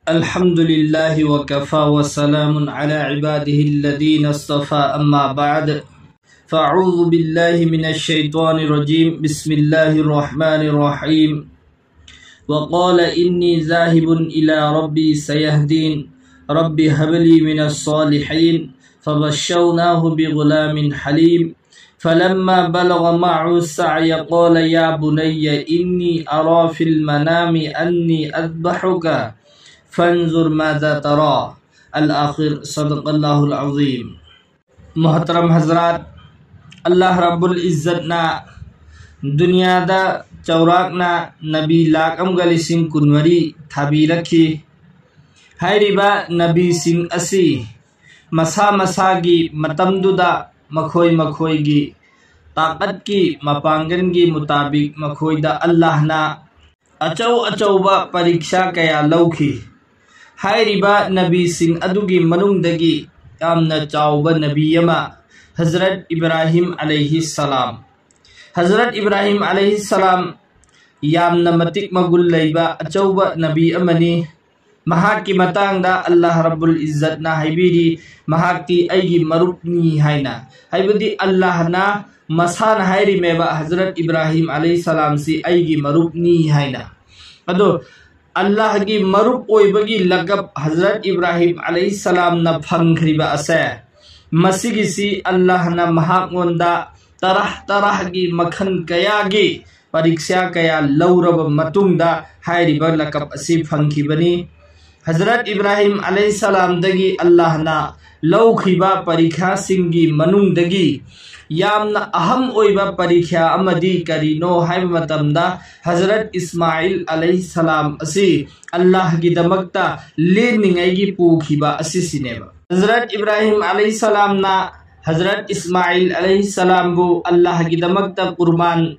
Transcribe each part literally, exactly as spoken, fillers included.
الحمد لله وكفى وسلام على عباده الذين اصطفى، أما بعد. فأعوذ بالله من الشيطان الرجيم. بسم الله الرحمن الرحيم. وقال إني ذاهب إلى ربي سيهدين. رب هب لي من الصالحين. فبشرناه بغلام حليم. فلما بلغ معه السعي قال يا بني إني أرى في المنام أني أذبحك فانظر ماذا ترى. الآخر. صدق الله العظيم. محترم حضرات، الله رب العزتنا ꯗꯨꯅꯤꯌꯥꯗ ꯆꯥꯎꯔꯥꯛꯅ ꯅꯕꯤ ꯂꯥꯈ ꯑꯃꯒ ꯂꯤꯁꯤꯡ ꯀꯨꯟꯃꯔꯤ ꯊꯥꯕꯤꯔꯛꯈꯤ꯫ ꯍꯥꯏꯔꯤꯕ ꯅꯕꯤꯁꯤꯡ ꯑꯁꯤ ꯃꯁꯥ ꯃꯁꯥꯒꯤ ꯃꯇꯝꯗꯨꯗ ꯃꯈꯣꯏ ꯃꯈꯣꯏꯒꯤ ꯇꯥꯀꯠꯀꯤ ꯃꯄꯥꯡꯒꯜꯒꯤ ꯃꯨꯇꯥꯕꯤꯛ ꯃꯈꯣꯏꯗ ꯑꯜꯂꯥꯍꯅ ꯑꯆꯧ ꯑꯆꯧꯕ ꯄꯔꯤꯈ꯭ꯌꯥ ꯀꯌꯥ ꯂꯧꯈꯤ꯫ ꯍꯥꯏꯔꯤꯕ ꯅꯕꯤꯁꯤꯡ ꯑꯗꯨꯒꯤ ꯃꯅꯨꯡꯗꯒꯤ ꯌꯥꯝꯅ ꯆꯥꯎꯕ ꯅꯕꯤ ꯑꯃ ꯍꯖꯔꯠ ꯏꯕ꯭ꯔꯥꯍꯤꯝ ꯑꯂꯩꯍꯤ ꯁꯂꯥꯝ꯫ ꯍꯖꯔꯠ ꯏꯕ꯭ꯔꯥꯍꯤꯝ ꯑꯂꯩꯍꯤ ꯁꯂꯥꯝ ꯌꯥꯝꯅ ꯃꯇꯤꯛ ꯃꯒꯨꯟ ꯂꯩꯕ ꯑꯆꯧꯕ ꯅꯕꯤ ꯑꯃꯅꯤ꯫ ꯃꯍꯥꯛꯀꯤ ꯃꯇꯥꯡꯗ ꯑꯜꯂꯥꯍ ꯔꯕꯨꯜ ꯏꯖꯠꯅ ꯍꯥꯏꯕꯤꯔꯤ, ꯃꯍꯥꯛꯇꯤ ꯑꯩꯒꯤ ꯃꯔꯨꯞꯅꯤ ꯍꯥꯏꯅ꯫ ꯍꯥꯏꯕꯗꯤ ꯑꯜꯂꯥꯍꯅ ꯃꯁꯥꯅ ꯍꯥꯏꯔꯤꯃꯦꯕ, ꯍꯖꯔꯠ ꯏꯕ꯭ꯔꯥꯍꯤꯝ ꯑꯂꯩꯍꯤ ꯁꯂꯥꯝꯁꯤ ꯑꯩꯒꯤ ꯃꯔꯨꯞꯅꯤ ꯍꯥꯏꯅ꯫ ꯑꯗꯣ ꯑꯜꯂꯥꯍꯒꯤ ꯃꯔꯨꯞ ꯑꯣꯏꯕꯒꯤ ꯂꯒꯞ ꯍꯖꯔꯠ ꯏꯕ꯭ꯔꯥꯍꯤꯝ ꯑꯂꯩꯍꯤ ꯁꯂꯥꯝꯅ ꯐꯪꯈ꯭ꯔꯤꯕ ꯑꯁꯦ, ꯃꯁꯤꯒꯤꯁꯤ ꯑꯜꯂꯥꯍꯅ ꯃꯍꯥꯛꯉꯣꯟꯗ ꯇꯔꯥꯍ ꯇꯔꯥꯍꯒꯤ ꯃꯈꯜ ꯀꯌꯥꯒꯤ ꯄꯔꯤꯈ꯭ꯌꯥ ꯀꯌꯥ ꯂꯧꯔꯕ ꯃꯇꯨꯡꯗ ꯍꯥꯏꯔꯤꯕ ꯂꯒꯞ ꯑꯁꯤ ꯐꯪꯈꯤꯕꯅꯤ꯫ ꯍꯖꯔꯠ ꯏꯕ꯭ꯔꯥꯍꯤꯝ ꯑꯂꯩꯍꯤ ꯁꯂꯥꯝꯗꯒꯤ ꯑꯜꯂꯥꯍꯅ ꯂꯧꯈꯤꯕ ꯄꯔꯤꯈ꯭ꯌꯥꯁꯤꯡꯒꯤ ꯃꯅꯨꯡꯗꯒꯤ ꯌꯥꯝꯅ ꯑꯍꯝ ꯑꯣꯏꯕ ꯄꯔꯤꯈ꯭ꯌꯥ ꯑꯃꯗꯤ ꯀꯔꯤꯅꯣ ꯍꯥꯏꯕ ꯃꯇꯝꯗ ꯍꯖꯔꯠ ꯏꯁꯃꯥꯏꯜ ꯑꯂꯩꯍꯤ ꯁꯂꯥꯝ ꯑꯁꯤ ꯑꯜꯂꯥꯍꯒꯤꯗꯃꯛꯇ ꯂꯦꯟꯅꯤꯡꯉꯥꯏꯒꯤ ꯄꯨꯈꯤꯕ ꯑꯁꯤꯁꯤꯅꯦꯕ꯫ ꯍꯖꯔꯠ ꯏꯕ꯭ꯔꯥꯍꯤꯝ ꯑꯂꯩꯍꯤ ꯁꯂꯥꯝꯅ ꯍꯖꯔꯠ ꯏꯁꯃꯥꯏꯜ ꯑꯂꯩꯍꯤ ꯁꯂꯥꯝꯕꯨ ꯑꯜꯂꯥꯍꯒꯤꯗꯃꯛꯇ ꯀꯨꯔꯕꯥꯟ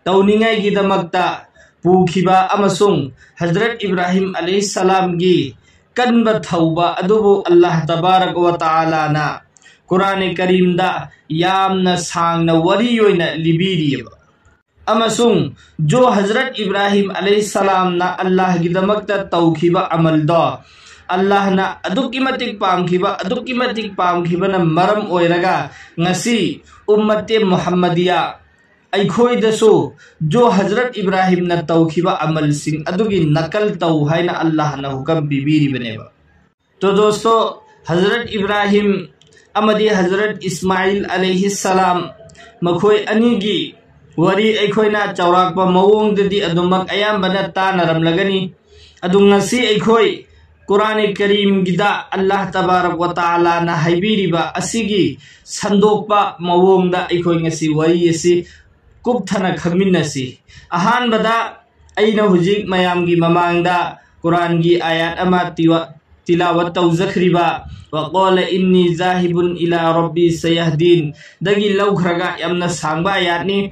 ꯇꯧꯅꯤꯡꯉꯥꯏꯒꯤꯗꯃꯛꯇ ꯄꯨꯈꯤꯕ ꯑꯃꯁꯨꯡ ꯍꯖꯔꯠ ꯏꯕ꯭ꯔꯥꯍꯤꯝ ꯑꯂꯩꯍꯤ ꯁꯂꯥꯝꯒꯤ ꯀꯟꯕ ꯊꯧꯕ ꯑꯗꯨꯕꯨ ꯑꯜꯂꯥꯍ ꯇꯕꯥꯔꯛ ꯋꯥ ꯇꯥꯂꯥꯅ ꯀꯨꯔꯥꯟ ꯀꯔꯤꯝꯗ ꯌꯥꯝꯅ ꯁꯥꯡꯅ ꯋꯥꯔꯤ ꯑꯣꯏꯅ ꯂꯤꯕꯤꯔꯤꯑꯕ꯫ ꯑꯃꯁꯨꯡ ꯖꯣ ꯍꯖꯔꯠ ꯏꯕ꯭ꯔꯥꯍꯤꯝ ꯑꯂꯩꯍꯤꯁꯁꯥꯂꯥꯝꯅ ꯑꯜꯂꯥꯍꯒꯤꯗꯃꯛꯇ ꯇꯧꯈꯤꯕ ꯑꯃꯜꯗꯣ ꯑꯜꯂꯥꯍꯅ ꯑꯗꯨꯛꯀꯤ ꯃꯇꯤꯛ ꯄꯥꯝꯈꯤꯕ, ꯑꯗꯨꯛꯀꯤ ꯃꯇꯤꯛ ꯄꯥꯝꯈꯤꯕꯅ ꯃꯔꯝ ꯑꯣꯏꯔꯒ ꯉꯁꯤ ꯎꯝꯃꯠꯇꯦ ꯃꯨꯍꯝꯃꯗꯤꯌꯥ ꯑꯩꯈꯣꯏꯗꯁꯨ ꯖꯣ ꯍꯖꯔꯠ ꯏꯕ꯭ꯔꯥꯍꯤꯝꯅ ꯇꯧꯈꯤꯕ ꯑꯃꯜꯁꯤꯡ ꯑꯗꯨꯒꯤ ꯅꯀꯜ ꯇꯧ ꯍꯥꯏꯅ ꯑꯜꯂꯥꯍꯅ ꯍꯨꯀꯝ ꯄꯤꯕꯤꯔꯤꯕꯅꯦꯕ꯫ ꯇꯣ ꯗꯣꯁꯇꯣ, ꯍꯖꯔꯠ ꯏꯕ꯭ꯔꯥꯍꯤꯝ ꯑꯃꯗꯤ ꯍꯖꯔꯠ ꯏꯁꯃꯥꯏꯜ ꯑꯂꯩꯍꯤꯁꯁꯥꯂꯥꯝ ꯃꯈꯣꯏ ꯑꯅꯤꯒꯤ ꯋꯥꯔꯤ ꯑꯩꯈꯣꯏꯅ ꯆꯥꯎꯔꯥꯛꯄ ꯃꯑꯣꯡꯗꯗꯤ ꯑꯗꯨꯃꯛ ꯑꯌꯥꯝꯕꯅ ꯇꯥꯅꯔꯝꯂꯒꯅꯤ꯫ ꯑꯗꯨ ꯉꯁꯤ ꯑꯩꯈꯣꯏ ꯀꯨꯔꯥꯟ ꯀꯔꯤꯝꯒꯤꯗ ꯑꯜꯂꯥꯍ ꯇꯕꯥꯔꯛ ꯋ ꯇꯥꯂꯥꯅ ꯍꯥꯏꯕꯤꯔꯤꯕ ꯑꯁꯤꯒꯤ ꯁꯟꯗꯣꯛꯄ ꯃꯑꯣꯡꯗ ꯑꯩꯈꯣꯏ ꯉꯁꯤ ꯋꯥꯔꯤ ꯑꯁꯤ ꯀꯨꯞꯊꯅ ꯈꯪꯃꯤꯟꯅꯁꯤ꯫ ꯑꯍꯥꯟꯕꯗ ꯑꯩꯅ ꯍꯧꯖꯤꯛ ꯃꯌꯥꯝꯒꯤ ꯃꯃꯥꯡꯗ ꯀꯨꯔꯥꯟꯒꯤ ꯑꯥꯌꯥꯠ ꯑꯃ ꯇꯤꯋꯥ-, ꯇꯤꯂꯥꯋꯠ ꯇꯧꯖꯈ꯭ꯔꯤꯕ "ꯋꯥ ꯀꯣꯂ ꯏꯟꯅꯤ ꯖꯥꯍꯤꯕꯨꯟ ꯏꯂꯥ ꯔꯕꯤ ꯁꯌꯥꯍꯗꯤꯟ" ꯗꯒꯤ ꯂꯧꯈ꯭ꯔꯒ ꯌꯥꯝꯅ ꯁꯥꯡꯕ ꯑꯥꯌꯥꯠꯅꯤ꯫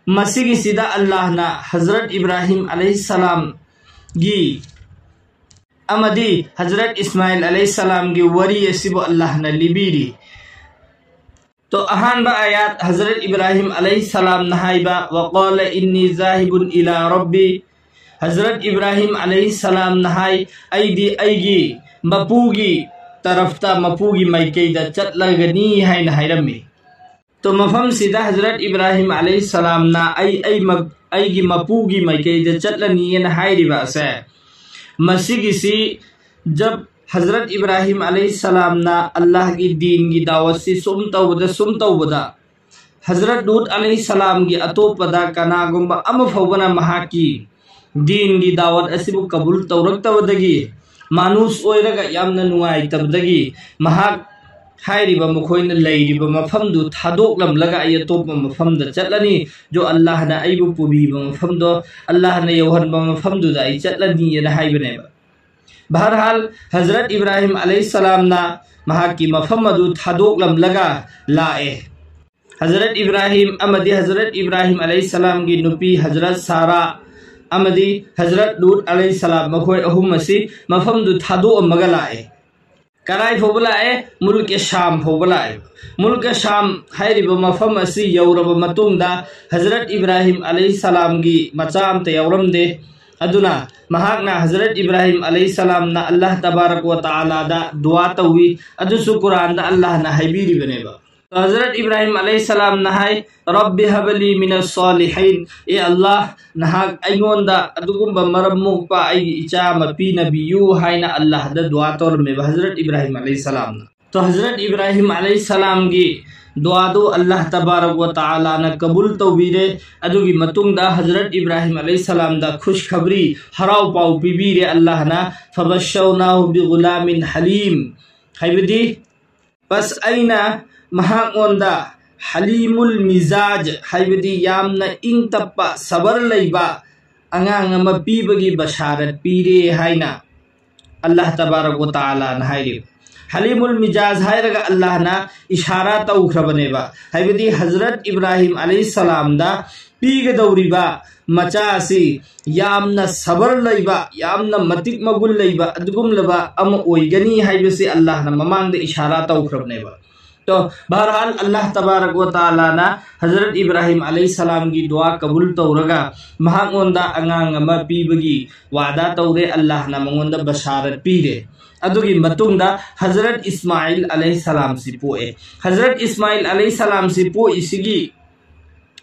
ꯃꯁꯤꯒꯤꯁꯤꯗ ꯑꯜꯂꯥꯍꯅ ꯍꯖꯔꯠ ꯏꯕ꯭ꯔꯥꯍꯤꯝ ꯑꯂꯩꯍꯤꯁꯁꯥꯂꯥꯝꯒꯤ ꯑꯃꯗꯤ ꯍꯖꯔꯠ ꯏꯁꯃꯥꯏꯜ ꯑꯂꯩꯍꯤꯁꯁꯥꯂꯥꯝꯒꯤ ꯋꯥꯔꯤ ꯑꯁꯤꯕꯨ ꯑꯜꯂꯥꯍꯅ ꯂꯤꯕꯤꯔꯤ꯫ ꯇꯣ ꯑꯍꯥꯟꯕ ꯑꯥꯌꯥꯠ ꯍꯖꯔꯠ ꯏꯕ꯭ꯔꯥꯍꯤꯝ ꯑꯂꯩꯍꯤꯁꯁꯥꯂꯥꯝꯅ ꯍꯥꯏꯕ "ꯋꯥ ꯀꯣꯂ ꯏꯟꯅꯤ ꯖꯥꯍꯤꯕꯨꯟ ꯏꯂꯥ ꯔꯕꯤ", ꯍꯖꯔꯠ ꯏꯕ꯭ꯔꯥꯍꯤꯝ ꯑꯂꯩꯍꯤꯁꯁꯥꯂꯥꯝꯅ ꯍꯥꯏ, "ꯑꯩꯗꯤ ꯑꯩꯒꯤ ꯃꯄꯨꯒꯤ ꯇꯔꯐꯇ, ꯃꯄꯨꯒꯤ ꯃꯥꯏꯀꯩꯗ ꯆꯠꯂꯒꯅꯤ" ꯍꯥꯏꯅ ꯍꯥꯏꯔꯝꯃꯤ꯫ ꯇꯣ ꯃꯐꯝꯁꯤꯗ ꯍꯖꯔꯠ ꯏꯕ꯭ꯔꯥꯍꯤꯝ ꯑꯂꯩꯍꯤꯁꯁꯥꯂꯥꯝꯅ "ꯑꯩ, ꯑꯩ ꯃ-, ꯑꯩꯒꯤ ꯃꯄꯨꯒꯤ ꯃꯥꯏꯀꯩꯗ ꯆꯠꯂꯅꯤꯅ" ꯍꯥꯏꯔꯤꯕ ꯑꯁꯦ, ꯃꯁꯤꯒꯤꯁꯤ ꯖꯕ ꯍꯖꯔꯠ ꯏꯕ꯭ꯔꯥꯍꯤꯝ ꯑꯂꯩꯍꯤꯁꯁꯥꯂꯥꯝꯅ ꯑꯜꯂꯥꯍꯒꯤ ꯗꯤꯟꯒꯤ ꯗꯥꯋꯠꯁꯤ ꯁꯨꯝ ꯇꯧꯕꯗ, ꯁꯨꯝ ꯇꯧꯕꯗ, ꯍꯖꯔꯠ ꯂꯨꯠ ꯑꯂꯩꯍꯤꯁꯁꯥꯂꯥꯝꯒꯤ ꯑꯇꯣꯞꯄꯗ ꯀꯅꯥꯒꯨꯝꯕ ꯑꯃ ꯐꯥꯎꯕꯅ ꯃꯍꯥꯛꯀꯤ ꯗꯤꯟꯒꯤ ꯗꯥꯋꯠ ꯑꯁꯤꯕꯨ ꯀꯕꯨꯜ ꯇꯧꯔꯛꯇꯕꯗꯒꯤ, ꯃꯥꯅꯨꯁ ꯑꯣꯏꯔꯒ ꯌꯥꯝꯅ ꯅꯨꯡꯉꯥꯏꯇꯕꯗꯒꯤ, ꯃꯍꯥꯛ ꯍꯥꯏꯔꯤꯕ ꯃꯈꯣꯏꯅ ꯂꯩꯔꯤꯕ ꯃꯐꯝꯗꯨ ꯊꯥꯗꯣꯛꯂꯝꯂꯒ "ꯑꯩ ꯑꯇꯣꯞꯄ ꯃꯐꯝꯗ ꯆꯠꯂꯅꯤ, ꯖꯣ ꯑꯜꯂꯥꯍꯅ ꯑꯩꯕꯨ ꯄꯨꯕꯤꯕ ꯃꯐꯝꯗꯣ, ꯑꯜꯂꯥꯍꯅ ꯌꯧꯍꯟꯕ ꯃꯐꯝꯗꯨꯗ ꯑꯩ ꯆꯠꯂꯅꯤꯅ" ꯍꯥꯏꯕꯅꯦꯕ꯫ ꯕꯍꯔꯍꯥꯜ, ꯍꯖꯔꯠ ꯏꯕ꯭ꯔꯥꯍꯤꯝ ꯑꯂꯩꯍꯤꯁꯁꯥꯂꯥꯝꯅ ꯃꯍꯥꯛꯀꯤ ꯃꯐꯝ ꯑꯗꯨ ꯊꯥꯗꯣꯛꯂꯝꯂꯒ ꯂꯥꯛꯑꯦ꯫ ꯍꯖꯔꯠ ꯏꯕ꯭ꯔꯥꯍꯤꯝ ꯑꯃꯗꯤ ꯍꯖꯔꯠ ꯏꯕ꯭ꯔꯥꯍꯤꯝ ꯑꯂꯩꯍꯤꯁꯁꯥꯂꯥꯝꯒꯤ ꯅꯨꯄꯤ ꯍꯖꯔꯠ ꯁꯥꯔꯥ ꯑꯃꯗꯤ ꯍꯖꯔꯠ ꯂꯨꯠ ꯑꯂꯩꯍꯤꯁꯁꯥꯂꯥꯝ, ꯃꯈꯣꯏ ꯑꯍꯨꯝ ꯑꯁꯤ ꯃꯐꯝꯗꯨ ꯊꯥꯗꯣꯛꯑꯝꯃꯒ ꯂꯥꯛꯑꯦ꯫ ꯀꯗꯥꯏ ꯐꯥꯎꯕ ꯂꯥꯛꯑꯦ? ꯃꯨꯜꯀꯦ ꯁꯥꯝ ꯐꯥꯎꯕ ꯂꯥꯛꯑꯦ꯫ ꯃꯨꯜꯀꯦ ꯁꯥꯝ ꯍꯥꯏꯔꯤꯕ ꯃꯐꯝ ꯑꯁꯤ ꯌꯧꯔꯕ ꯃꯇꯨꯡꯗ ꯍꯖꯔꯠ ꯏꯕ꯭ꯔꯥꯍꯤꯝ ꯑꯂꯩꯍꯤ ꯁꯂꯥꯝꯒꯤ ꯃꯆꯥ ꯑꯝꯇ ꯌꯥꯎꯔꯝꯗꯦ꯫ ꯑꯗꯨꯅ ꯃꯍꯥꯛꯅ ꯍꯖꯔꯠ ꯏꯕ꯭ꯔꯥꯍꯤꯝ ꯑꯂꯩꯍꯤ ꯁꯂꯥꯝꯅ ꯑꯜꯂꯥꯍ ꯇꯕꯥꯔꯛ ꯋ ꯇꯥꯂꯥꯗ ꯗꯨꯋꯥ ꯇꯧꯏ꯫ ꯑꯗꯨꯁꯨ ꯀꯨꯔꯥꯟꯗ ꯑꯜꯂꯥꯍꯅ ꯍꯥꯏꯕꯤꯔꯤꯕꯅꯦꯕ꯫ ꯍꯖꯔꯠ ꯏꯕ꯭ꯔꯥꯍꯤꯝ ꯑꯂꯩꯍꯤ ꯁꯂꯥꯝꯅ ꯍꯥꯏ, "ꯔꯕꯤ ꯍꯕꯂꯤ ꯃꯤꯅ ꯁꯣꯂꯤꯍꯤꯟ, ꯑꯦ ꯑꯜꯂꯥꯍ, ꯅꯍꯥꯛ ꯑꯩꯉꯣꯟꯗ ꯑꯗꯨꯒꯨꯝꯕ ꯃꯔꯝ ꯃꯣꯛꯄ ꯑꯩꯒꯤ ꯏꯆꯥ ꯑꯃ ꯄꯤꯅꯕꯤꯌꯨ" ꯍꯥꯏꯅ ꯑꯜꯂꯥꯍꯗ ꯗꯨꯋꯥ ꯇꯧꯔꯝꯃꯦꯕ ꯍꯖꯔꯠ ꯏꯕ꯭ꯔꯥꯍꯤꯝ ꯑꯂꯩꯍꯤ ꯁꯂꯥꯝꯅ꯫ ꯇꯣ ꯍꯖꯔꯠ ꯏꯕ꯭ꯔꯥꯍꯤꯝ ꯑꯂꯩꯍꯤ ꯁꯂꯥꯝꯒꯤ ꯗꯨꯋꯥꯗꯨ ꯑꯜꯂꯥꯍ ꯇꯕꯥꯔꯛ ꯋ ꯇꯥꯂꯥꯅ ꯀꯕꯨꯜ ꯇꯧꯕꯤꯔꯦ꯫ ꯑꯗꯨꯒꯤ ꯃꯇꯨꯡꯗ ꯍꯖꯔꯠ ꯏꯕ꯭ꯔꯥꯍꯤꯝ ꯑꯂꯩꯍꯤ ꯁꯂꯥꯝꯗ ꯈꯨꯁꯈꯕꯔꯤ, ꯍꯔꯥꯎ ꯄꯥꯎ ꯄꯤꯕꯤꯔꯦ ꯑꯜꯂꯥꯍꯅ꯫ "ꯐꯕꯁꯁꯔꯅꯥꯍꯨ ꯕꯤꯒꯨꯂꯥꯃꯤꯟ ꯍꯂꯤꯝ", ꯍꯥꯏꯕꯗꯤ ꯕꯁ ꯑꯩꯅ ꯃꯍꯥꯛꯉꯣꯟꯗ ꯍꯂꯤꯃꯨꯜ ꯃꯤꯖꯥꯖ, ꯍꯥꯏꯕꯗꯤ ꯌꯥꯝꯅ ꯏꯪ ꯇꯞꯄ, ꯁꯕꯔ ꯂꯩꯕ ꯑꯉꯥꯡ ꯑꯃ ꯄꯤꯕꯒꯤ ꯕꯁꯥꯔꯠ ꯄꯤꯔꯦ ꯍꯥꯏꯅ ꯑꯜꯂꯥꯍ ꯇꯕꯥꯔꯛ ꯋ ꯇꯥꯂꯥꯅ ꯍꯥꯏꯔꯤꯕ꯫ ꯍꯂꯤꯃꯨꯜ ꯃꯤꯖꯥꯖ ꯍꯥꯏꯔꯒ ꯑꯜꯂꯥꯍꯅ ꯏꯁꯥꯔꯥ ꯇꯧꯈ꯭ꯔꯕꯅꯦꯕ, ꯍꯥꯏꯕꯗꯤ ꯍꯖꯔꯠ ꯏꯕ꯭ꯔꯥꯍꯤꯝ ꯑꯂꯩꯍꯤ ꯁꯂꯥꯝꯗ ꯄꯤꯒꯗꯧꯔꯤꯕ ꯃꯆꯥ ꯑꯁꯤ ꯌꯥꯝꯅ ꯁꯕꯔ ꯂꯩꯕ, ꯌꯥꯝꯅ ꯃꯇꯤꯛ ꯃꯒꯨꯟ ꯂꯩꯕ ꯑꯗꯨꯒꯨꯝꯂꯕ ꯑꯃ ꯑꯣꯏꯒꯅꯤ ꯍꯥꯏꯕꯁꯤ ꯑꯜꯂꯥꯍꯅ ꯃꯃꯥꯡꯗ ꯏꯁꯥꯔꯥ ꯇꯧꯈ꯭ꯔꯕꯅꯦꯕ꯫ ꯇꯣ ꯕꯍꯔꯍꯥꯜ, ꯑꯜꯂꯥꯍ ꯇꯕꯥꯔꯛ ꯋ ꯇꯥꯂꯥꯅ ꯍꯖꯔꯠ ꯏꯕ꯭ꯔꯥꯍꯤꯝ ꯑꯂꯩꯍꯤ ꯁꯂꯥꯝꯒꯤ ꯗꯨꯋꯥ ꯀꯕꯨꯜ ꯇꯧꯔꯒ ꯃꯍꯥꯛꯉꯣꯟꯗ ꯑꯉꯥꯡ ꯑꯃ ꯄꯤꯕꯒꯤ ꯋꯥꯗꯥ ꯇꯧꯔꯦ, ꯑꯜꯂꯥꯍꯅ ꯃꯉꯣꯟꯗ ꯕꯁꯥꯔꯠ ꯄꯤꯔꯦ꯫ ꯑꯗꯨꯒꯤ ꯃꯇꯨꯡꯗ ꯍꯖꯔꯠ ꯏꯁꯃꯥꯏꯜ ꯑꯂꯩꯍꯤ ꯁꯂꯥꯝꯁꯤ ꯄꯣꯛꯑꯦ꯫ ꯍꯖꯔꯠ ꯏꯁꯃꯥꯏꯜ ꯑꯂꯩꯍꯤ ꯁꯂꯥꯝꯁꯤ ꯄꯣꯛꯏꯁꯤꯒꯤ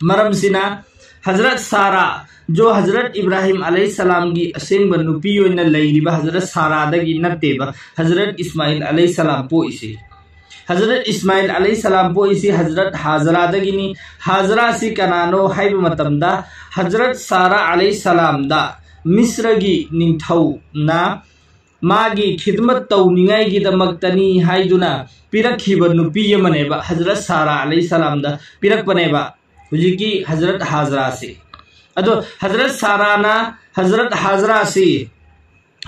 ꯃꯔꯝꯁꯤꯅ ꯍꯖꯔꯠ ꯁꯥꯔꯥ, ꯖꯣ ꯍꯖꯔꯠ ꯏꯕ꯭ꯔꯥꯍꯤꯝ ꯑꯂꯩꯍꯤ ꯁꯂꯥꯝꯒꯤ ꯑꯁꯦꯡꯕ ꯅꯨꯄꯤ ꯑꯣꯏꯅ ꯂꯩꯔꯤꯕ ꯍꯖꯔꯠ ꯁꯥꯔꯥꯗꯒꯤ ꯅꯠꯇꯦꯕ ꯍꯖꯔꯠ ꯏꯁꯃꯥꯏꯜ ꯑꯂꯩꯍꯤ ꯁꯂꯥꯝ ꯄꯣꯛꯏꯁꯤ꯫ ꯍꯖꯔꯠ ꯏꯁꯃꯥꯏꯜ ꯑꯂꯩꯍꯤ ꯁꯂꯥꯝ ꯄꯣꯛꯏꯁꯤ ꯍꯖꯔꯠ ꯍꯥꯖꯔꯥꯗꯒꯤꯅꯤ꯫ ꯍꯥꯖꯔꯥꯁꯤ ꯀꯅꯥꯅꯣ ꯍꯥꯏꯕ ꯃꯇꯝꯗ ꯍꯖꯔꯠ ꯁꯥꯔꯥ ꯑꯂꯩꯍꯤ ꯁꯂꯥꯝꯗ ꯃꯤꯁ꯭ꯔꯒꯤ ꯅꯤꯡꯊꯧꯅ ꯃꯥꯒꯤ ꯈꯤꯗꯃꯠ ꯇꯧꯅꯤꯡꯉꯥꯏꯒꯤꯗꯃꯛꯇꯅꯤ ꯍꯥꯏꯗꯨꯅ ꯄꯤꯔꯛꯈꯤꯕ ꯅꯨꯄꯤ ꯑꯃꯅꯦꯕ, ꯍꯖꯔꯠ ꯁꯥꯔꯥ ꯑꯂꯩꯍꯤ ꯁꯂꯥꯝꯗ ꯄꯤꯔꯛꯄꯅꯦꯕ ꯍꯧꯖꯤꯛꯀꯤ ꯍꯖꯔꯠ ꯍꯥꯖꯔꯥꯁꯤ꯫ ꯑꯗꯣ ꯍꯖꯔꯠ ꯁꯥꯔꯥꯅ ꯍꯖꯔꯠ ꯍꯥꯖꯔꯥꯁꯤ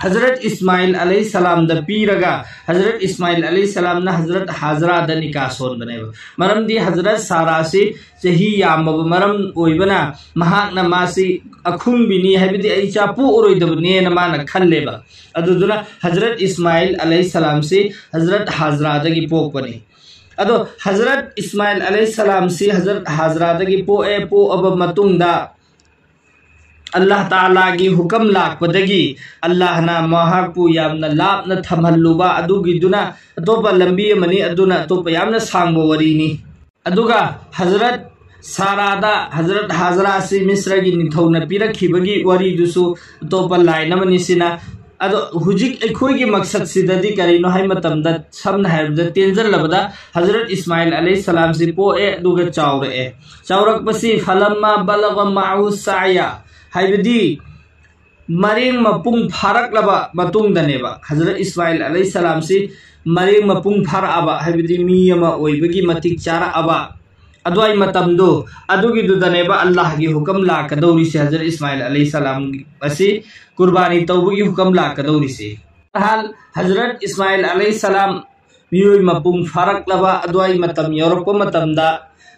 ꯍꯖꯔꯠ ꯏꯁꯃꯥꯏꯜ ꯑꯂꯩ ꯁꯂꯥꯝꯗ ꯄꯤꯔꯒ, ꯍꯖꯔꯠ ꯏꯁꯃꯥꯏꯜ ꯑꯂꯩ ꯁꯂꯥꯝꯅ ꯍꯖꯔꯠ ꯍꯥꯖꯔꯥꯗ ꯅꯤꯀꯥ ꯁꯣꯟꯕꯅꯦꯕ꯫ ꯃꯔꯝꯗꯤ ꯍꯖꯔꯠ ꯁꯥꯔꯥꯁꯤ ꯆꯍꯤ ꯌꯥꯝꯃꯕ ꯃꯔꯝ ꯑꯣꯏꯕꯅ, ꯃꯍꯥꯛꯅ ꯃꯥꯁꯤ ꯑꯈꯨꯡꯕꯤꯅꯤ, ꯍꯥꯏꯕꯗꯤ ꯑꯩ ꯏꯆꯥ ꯄꯣꯛꯑꯔꯣꯏꯗꯕꯅꯦꯅ ꯃꯥꯅ ꯈꯜꯂꯦꯕ꯫ ꯑꯗꯨꯗꯨꯅ ꯍꯖꯔꯠ ꯏꯁꯃꯥꯏꯜ ꯑꯂꯩ ꯁꯂꯥꯝꯁꯤ ꯍꯖꯔꯠ ꯍꯥꯖꯔꯥꯗꯒꯤ ꯄꯣꯛꯄꯅꯤ꯫ ꯑꯗꯣ ꯍꯖꯔꯠ ꯏꯁꯃꯥꯏꯜ ꯑꯂꯩ ꯁꯂꯥꯝꯁꯤ ꯍꯖꯔꯠ ꯍꯥꯖꯔꯥꯗꯒꯤ ꯄꯣꯛꯑꯦ꯫ ꯄꯣꯛꯑꯕ ꯃꯇꯨꯡꯗ ꯑꯜꯂꯥꯍ ꯇꯥꯂꯥꯒꯤ ꯍꯨꯀꯝ ꯂꯥꯛꯄꯗꯒꯤ, ꯑꯜꯂꯥꯍꯅ ꯃꯍꯥꯛꯄꯨ ꯌꯥꯝꯅ ꯂꯥꯞꯅ ꯊꯝꯍꯜꯂꯨꯕ ꯑꯗꯨꯒꯤꯗꯨꯅ ꯑꯇꯣꯞꯄ ꯂꯝꯕꯤ ꯑꯃꯅꯤ꯫ ꯑꯗꯨꯅ ꯑꯇꯣꯞꯄ ꯌꯥꯝꯅ ꯁꯥꯡꯕ ꯋꯥꯔꯤꯅꯤ꯫ ꯑꯗꯨꯒ ꯍꯖꯔꯠ ꯁꯥꯔꯥꯗ ꯍꯖꯔꯠ ꯍꯥꯖꯔꯥꯁꯤ ꯃꯤꯁ꯭ꯔꯒꯤ ꯅꯤꯡꯊꯧꯅ ꯄꯤꯔꯛꯈꯤꯕꯒꯤ ꯋꯥꯔꯤꯗꯨꯁꯨ ꯑꯇꯣꯞꯄ ꯂꯥꯏꯟ ꯑꯃꯅꯤ꯫ ꯁꯤꯅ ꯑꯗꯣ ꯍꯧꯖꯤꯛ ꯑꯩꯈꯣꯏꯒꯤ ꯃꯛꯁꯠꯁꯤꯗꯗꯤ ꯀꯔꯤꯅꯣ ꯍꯥꯏ ꯃꯇꯝꯗ, ꯁꯝꯅ ꯍꯥꯏꯔꯕꯗ, ꯇꯦꯟꯖꯜꯂꯕꯗ, ꯍꯖꯔꯠ ꯏꯁꯃꯥꯏꯜ ꯑꯂꯩꯍꯤ ꯁꯂꯥꯝꯁꯤ ꯄꯣꯛꯑꯦ ꯑꯗꯨꯒ ꯆꯥꯎꯔꯛꯑꯦ꯫ ꯆꯥꯎꯔꯛꯄꯁꯤ ꯐꯂꯝꯃ ꯕꯂꯒ ꯃꯥꯎ ꯁꯥꯌꯥ, ꯍꯥꯏꯕꯗꯤ ꯃꯔꯦꯡ ꯃꯄꯨꯡ ꯐꯥꯔꯛꯂꯕ ꯃꯇꯨꯡꯗꯅꯦꯕ꯫ ꯍꯖꯔꯠ ꯏꯁꯃꯥꯏꯜ ꯑꯂꯩꯍꯤ ꯁꯂꯥꯝꯁꯤ ꯃꯔꯦꯡ ꯃꯄꯨꯡ ꯐꯥꯔꯛꯑꯕ, ꯍꯥꯏꯕꯗꯤ ꯃꯤ ꯑꯃ ꯑꯣꯏꯕꯒꯤ ꯃꯇꯤꯛ ꯆꯥꯔꯛꯑꯕ ꯑꯗꯨꯋꯥꯏ ꯃꯇꯝꯗꯣ, ꯑꯗꯨꯒꯤꯗꯨꯗꯅꯦꯕ ꯑꯜꯂꯥꯍꯒꯤ ꯍꯨꯀꯝ ꯂꯥꯛꯀꯗꯧꯔꯤꯁꯦ꯫ ꯍꯖꯔꯠ ꯏꯁꯃꯥꯏꯜ ꯑꯂꯩꯍꯤ ꯁꯂꯥꯝ ꯑꯁꯤ ꯀꯨꯔꯕꯥꯅꯤ ꯇꯧꯕꯒꯤ ꯍꯨꯀꯝ ꯂꯥꯛꯀꯗꯧꯔꯤꯁꯦ꯫ ꯍꯥꯜ ꯍꯖꯔꯠ ꯏꯁꯃꯥꯏꯜ ꯑꯂꯩꯍꯤ ꯁꯂꯥꯝ ꯃꯤꯑꯣꯏ ꯃꯄꯨꯡ ꯐꯥꯔꯛꯂꯕ ꯑꯗꯨꯋꯥꯏ ꯃꯇꯝ ꯌꯧꯔꯛꯄ ꯃꯇꯝꯗ,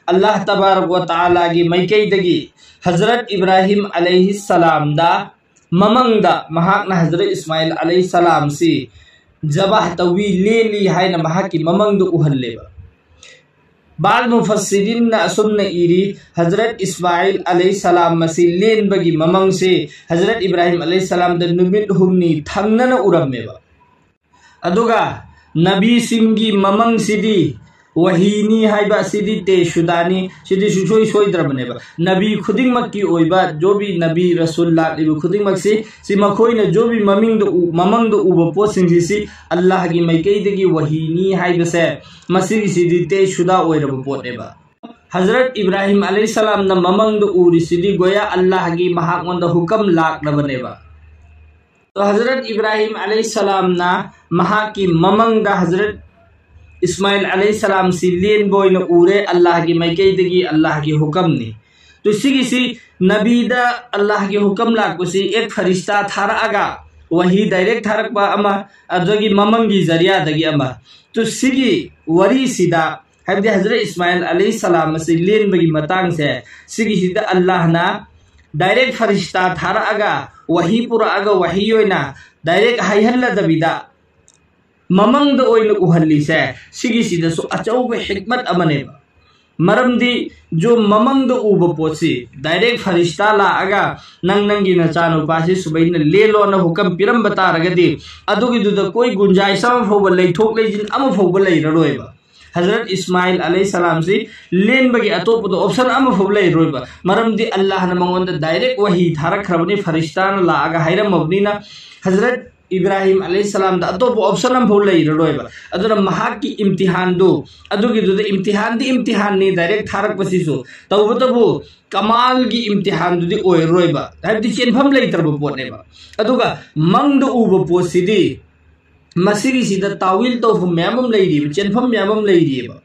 ꯑꯜꯂꯥꯍ ꯇꯕꯥꯔꯛ ꯋ ꯇꯥꯂꯥꯒꯤ ꯃꯥꯏꯀꯩꯗꯒꯤ ꯍꯖꯔꯠ ꯏꯕ꯭ꯔꯥꯍꯤꯝ ꯑꯂꯩꯍꯤ ꯁꯂꯥꯝꯗ ꯃꯃꯪꯗ, ꯃꯍꯥꯛꯅ ꯍꯖꯔꯠ ꯏꯁꯃꯥꯏꯜ ꯑꯂꯩꯍꯤ ꯁꯂꯥꯝꯁꯤ ꯖꯕꯥꯍ ꯇꯧꯏ, ꯂꯦꯜꯂꯤ ꯍꯥꯏꯅ ꯃꯍꯥꯛꯀꯤ ꯃꯃꯪꯗ ꯎꯍꯜꯂꯦꯕ꯫ ꯕꯥꯜ ꯃꯨꯐꯁꯤꯔꯤꯟꯅ ꯑꯁꯨꯝꯅ ꯏꯔꯤ, ꯍꯖꯔꯠ ꯏꯁꯃꯥꯏꯜ ꯑꯂꯩꯍꯤ ꯁꯂꯥꯝ ꯑꯁꯤ ꯂꯦꯟꯕꯒꯤ ꯃꯃꯪꯁꯤ ꯍꯖꯔꯠ ꯏꯕ꯭ꯔꯥꯍꯤꯝ ꯑꯂꯩꯍꯤ ꯁꯂꯥꯝꯗ ꯅꯨꯃꯤꯠ ꯍꯨꯝꯅꯤ ꯊꯪꯅꯅ ꯎꯔꯝꯃꯦꯕ꯫ ꯑꯗꯨꯒ ꯅꯕꯤꯁꯤꯡꯒꯤ ꯃꯃꯪꯁꯤꯗꯤ ꯋꯥꯍꯤꯅꯤ ꯍꯥꯏꯕ ꯑꯁꯤꯗꯤ ꯇꯦ ꯁꯨꯗꯥꯅꯤ, ꯁꯤꯗꯤ ꯁꯨꯡꯁꯣꯏ ꯁꯣꯏꯗ꯭ꯔꯕꯅꯦꯕ꯫ ꯅꯕꯤ ꯈꯨꯗꯤꯡꯃꯛꯀꯤ ꯑꯣꯏꯕ, ꯖꯣꯕꯤ ꯅꯕꯤ ꯔꯁꯨꯜ ꯂꯥꯛꯂꯤꯕ ꯈꯨꯗꯤꯡꯃꯛꯁꯤ, ꯁꯤ ꯃꯈꯣꯏꯅ ꯖꯣꯕꯤ ꯃꯃꯤꯡꯗ ꯎ-, ꯃꯃꯪꯗ ꯎꯕ ꯄꯣꯠꯁꯤꯡꯁꯤ, ꯁꯤ ꯑꯜꯂꯥꯍꯒꯤ ꯃꯥꯏꯀꯩꯗꯒꯤ ꯋꯥꯍꯤꯅꯤ ꯍꯥꯏꯕꯁꯦ, ꯃꯁꯤꯒꯤꯁꯤꯗꯤ ꯇꯦ ꯁꯨꯗꯥ ꯑꯣꯏꯔꯕ ꯄꯣꯠꯅꯦꯕ꯫ ꯍꯖꯔꯠ ꯏꯕ꯭ꯔꯥꯍꯤꯝ ꯑꯂꯩꯍꯤ ꯁꯂꯥꯝꯅ ꯃꯃꯪꯗ ꯎꯔꯤꯁꯤꯗꯤ ꯒꯣꯌꯥ ꯑꯜꯂꯥꯍꯒꯤ ꯃꯍꯥꯛꯉꯣꯟꯗ ꯍꯨꯀꯝ ꯂꯥꯛꯂꯕꯅꯦꯕ꯫ ꯇꯣ ꯍꯖꯔꯠ ꯏꯕ꯭ꯔꯥꯍꯤꯝ ꯑꯂꯩꯍꯤ ꯁꯂꯥꯝꯅ ꯃꯍꯥꯛꯀꯤ ꯃꯃꯪꯗ ꯍꯖꯔꯠ ꯏꯁꯃꯥꯏꯜ ꯑꯂꯩꯍꯤ ꯁꯂꯥꯝꯁꯤ ꯂꯦꯟꯕ ꯑꯣꯏꯅ ꯎꯔꯦ, ꯑꯜꯂꯥꯍꯒꯤ ꯃꯥꯏꯀꯩꯗꯒꯤ ꯑꯜꯂꯥꯍꯒꯤ ꯍꯨꯀꯝꯅꯤ꯫ ꯇꯣ ꯁꯤꯒꯤꯁꯤ ꯅꯕꯤꯗ ꯑꯜꯂꯥꯍꯒꯤ ꯍꯨꯀꯝ ꯂꯥꯛꯄꯁꯤ ꯑꯦꯛ ꯐꯔꯤꯁꯇꯥ ꯊꯥꯔꯛꯑꯒ ꯋꯥꯍꯤ ꯗꯥꯏꯔꯦꯛ ꯊꯥꯔꯛꯄ ꯑꯃ, ꯑꯗꯨꯗꯒꯤ ꯃꯃꯪꯒꯤ ꯖꯔꯤꯌꯥꯗꯒꯤ ꯑꯃ꯫ ꯇꯨ ꯁꯤꯒꯤ ꯋꯥꯔꯤꯁꯤꯗ, ꯍꯥꯏꯕꯗꯤ ꯍꯖꯔꯠ ꯏꯁꯃꯥꯏꯜ ꯑꯂꯩꯍꯤ ꯁꯂꯥꯝ ꯑꯁꯤ ꯂꯦꯟꯕꯒꯤ ꯃꯇꯥꯡꯁꯦ, ꯁꯤꯒꯤꯁꯤꯗ ꯑꯜꯂꯥꯍꯅ ꯗꯥꯏꯔꯦꯛ ꯐꯔꯤꯁꯇꯥ ꯊꯥꯔꯛꯑꯒ, ꯋꯥꯍꯤ ꯄꯨꯔꯛꯑꯒ, ꯋꯥꯍꯤ ꯑꯣꯏꯅ ꯗꯥꯏꯔꯦꯛ ꯍꯥꯏꯍꯜꯂꯗꯕꯤꯗ ꯃꯃꯪꯗ ꯑꯣꯏꯅ ꯎꯍꯜꯂꯤꯁꯦ, ꯁꯤꯒꯤꯁꯤꯗꯁꯨ ꯑꯆꯧꯕ ꯍꯤꯛꯃꯠ ꯑꯃꯅꯦꯕ꯫ ꯃꯔꯝꯗꯤ ꯖꯣ ꯃꯃꯪꯗ ꯎꯕ ꯄꯣꯠꯁꯤ, ꯗꯥꯏꯔꯦꯛ ꯐꯔꯤꯁꯇꯥ ꯂꯥꯛꯑꯒ, "ꯅꯪ ꯅꯪꯒꯤ ꯅꯆꯥꯅꯨꯄꯥꯁꯤ ꯁꯨꯃꯥꯏꯅ ꯂꯦꯜꯂꯣꯅ ꯍꯨꯀꯝ ꯄꯤꯔꯝꯕ ꯇꯥꯔꯒꯗꯤ, ꯑꯗꯨꯒꯤꯗꯨꯗ ꯀꯣꯏ ꯒꯨꯟꯖꯥꯏꯁ ꯑꯃ ꯐꯥꯎꯕ, ꯂꯩꯊꯣꯛ ꯂꯩꯁꯤꯟ ꯑꯃ ꯐꯥꯎꯕ ꯂꯩꯔꯔꯣꯏꯕ꯫ ꯍꯖꯔꯠ ꯏꯁꯃꯥꯏꯜ ꯑꯂꯩꯍꯤ ꯁꯂꯥꯝꯁꯤ ꯂꯦꯟꯕꯒꯤ ꯑꯇꯣꯞꯄꯗ ꯑꯣꯞꯁꯟ ꯑꯃ ꯐꯥꯎꯕ ꯂꯩꯔꯔꯣꯏꯕ꯫ ꯃꯔꯝꯗꯤ ꯑꯜꯂꯥꯍꯅ ꯃꯉꯣꯟꯗ ꯗꯥꯏꯔꯦꯛ ꯋꯥꯍꯤ ꯊꯥꯔꯛꯈ꯭ꯔꯕꯅꯤ, ꯐꯔꯤꯁꯇꯥꯅ ꯂꯥꯛꯑꯒ ꯍꯥꯏꯔꯝꯃꯕꯅꯤꯅ, ꯍꯖꯔꯠ ꯏꯕ꯭ꯔꯥꯍꯤꯝ ꯑꯂꯩꯍꯤ ꯁꯂꯥꯝꯗ ꯑꯇꯣꯞꯄ ꯑꯣꯞꯁꯟ ꯑꯃ ꯐꯥꯎ ꯂꯩꯔꯔꯣꯏꯕ꯫ ꯑꯗꯨꯅ ꯃꯍꯥꯛꯀꯤ ꯏꯝꯇꯤꯍꯥꯟꯗꯨ, ꯑꯗꯨꯒꯤꯗꯨꯗ ꯏꯝꯇꯤꯍꯥꯟꯗꯤ ꯏꯝꯇꯤꯍꯥꯟꯅꯤ, ꯗꯥꯏꯔꯦꯛ ꯊꯥꯔꯛꯄꯁꯤꯁꯨ, ꯇꯧꯕꯇꯕꯨ ꯀꯃꯥꯜꯒꯤ ꯏꯝꯇꯤꯍꯥꯟꯗꯨꯗꯤ ꯑꯣꯏꯔꯔꯣꯏꯕ, ꯍꯥꯏꯕꯗꯤ ꯆꯦꯟꯐꯝ ꯂꯩꯇ꯭ꯔꯕ ꯄꯣꯠꯅꯦꯕ꯫ ꯑꯗꯨꯒ ꯃꯪꯗ ꯎꯕ ꯄꯣꯠꯁꯤꯗꯤ, ꯃꯁꯤꯒꯤꯁꯤꯗ ꯇꯥꯋꯤꯜ ꯇꯧꯐꯝ ꯃꯌꯥꯝ ꯑꯃ ꯂꯩꯔꯤꯕ, ꯆꯦꯟꯐꯝ ꯃꯌꯥꯝ ꯑꯃ ꯂꯩꯔꯤꯕ꯫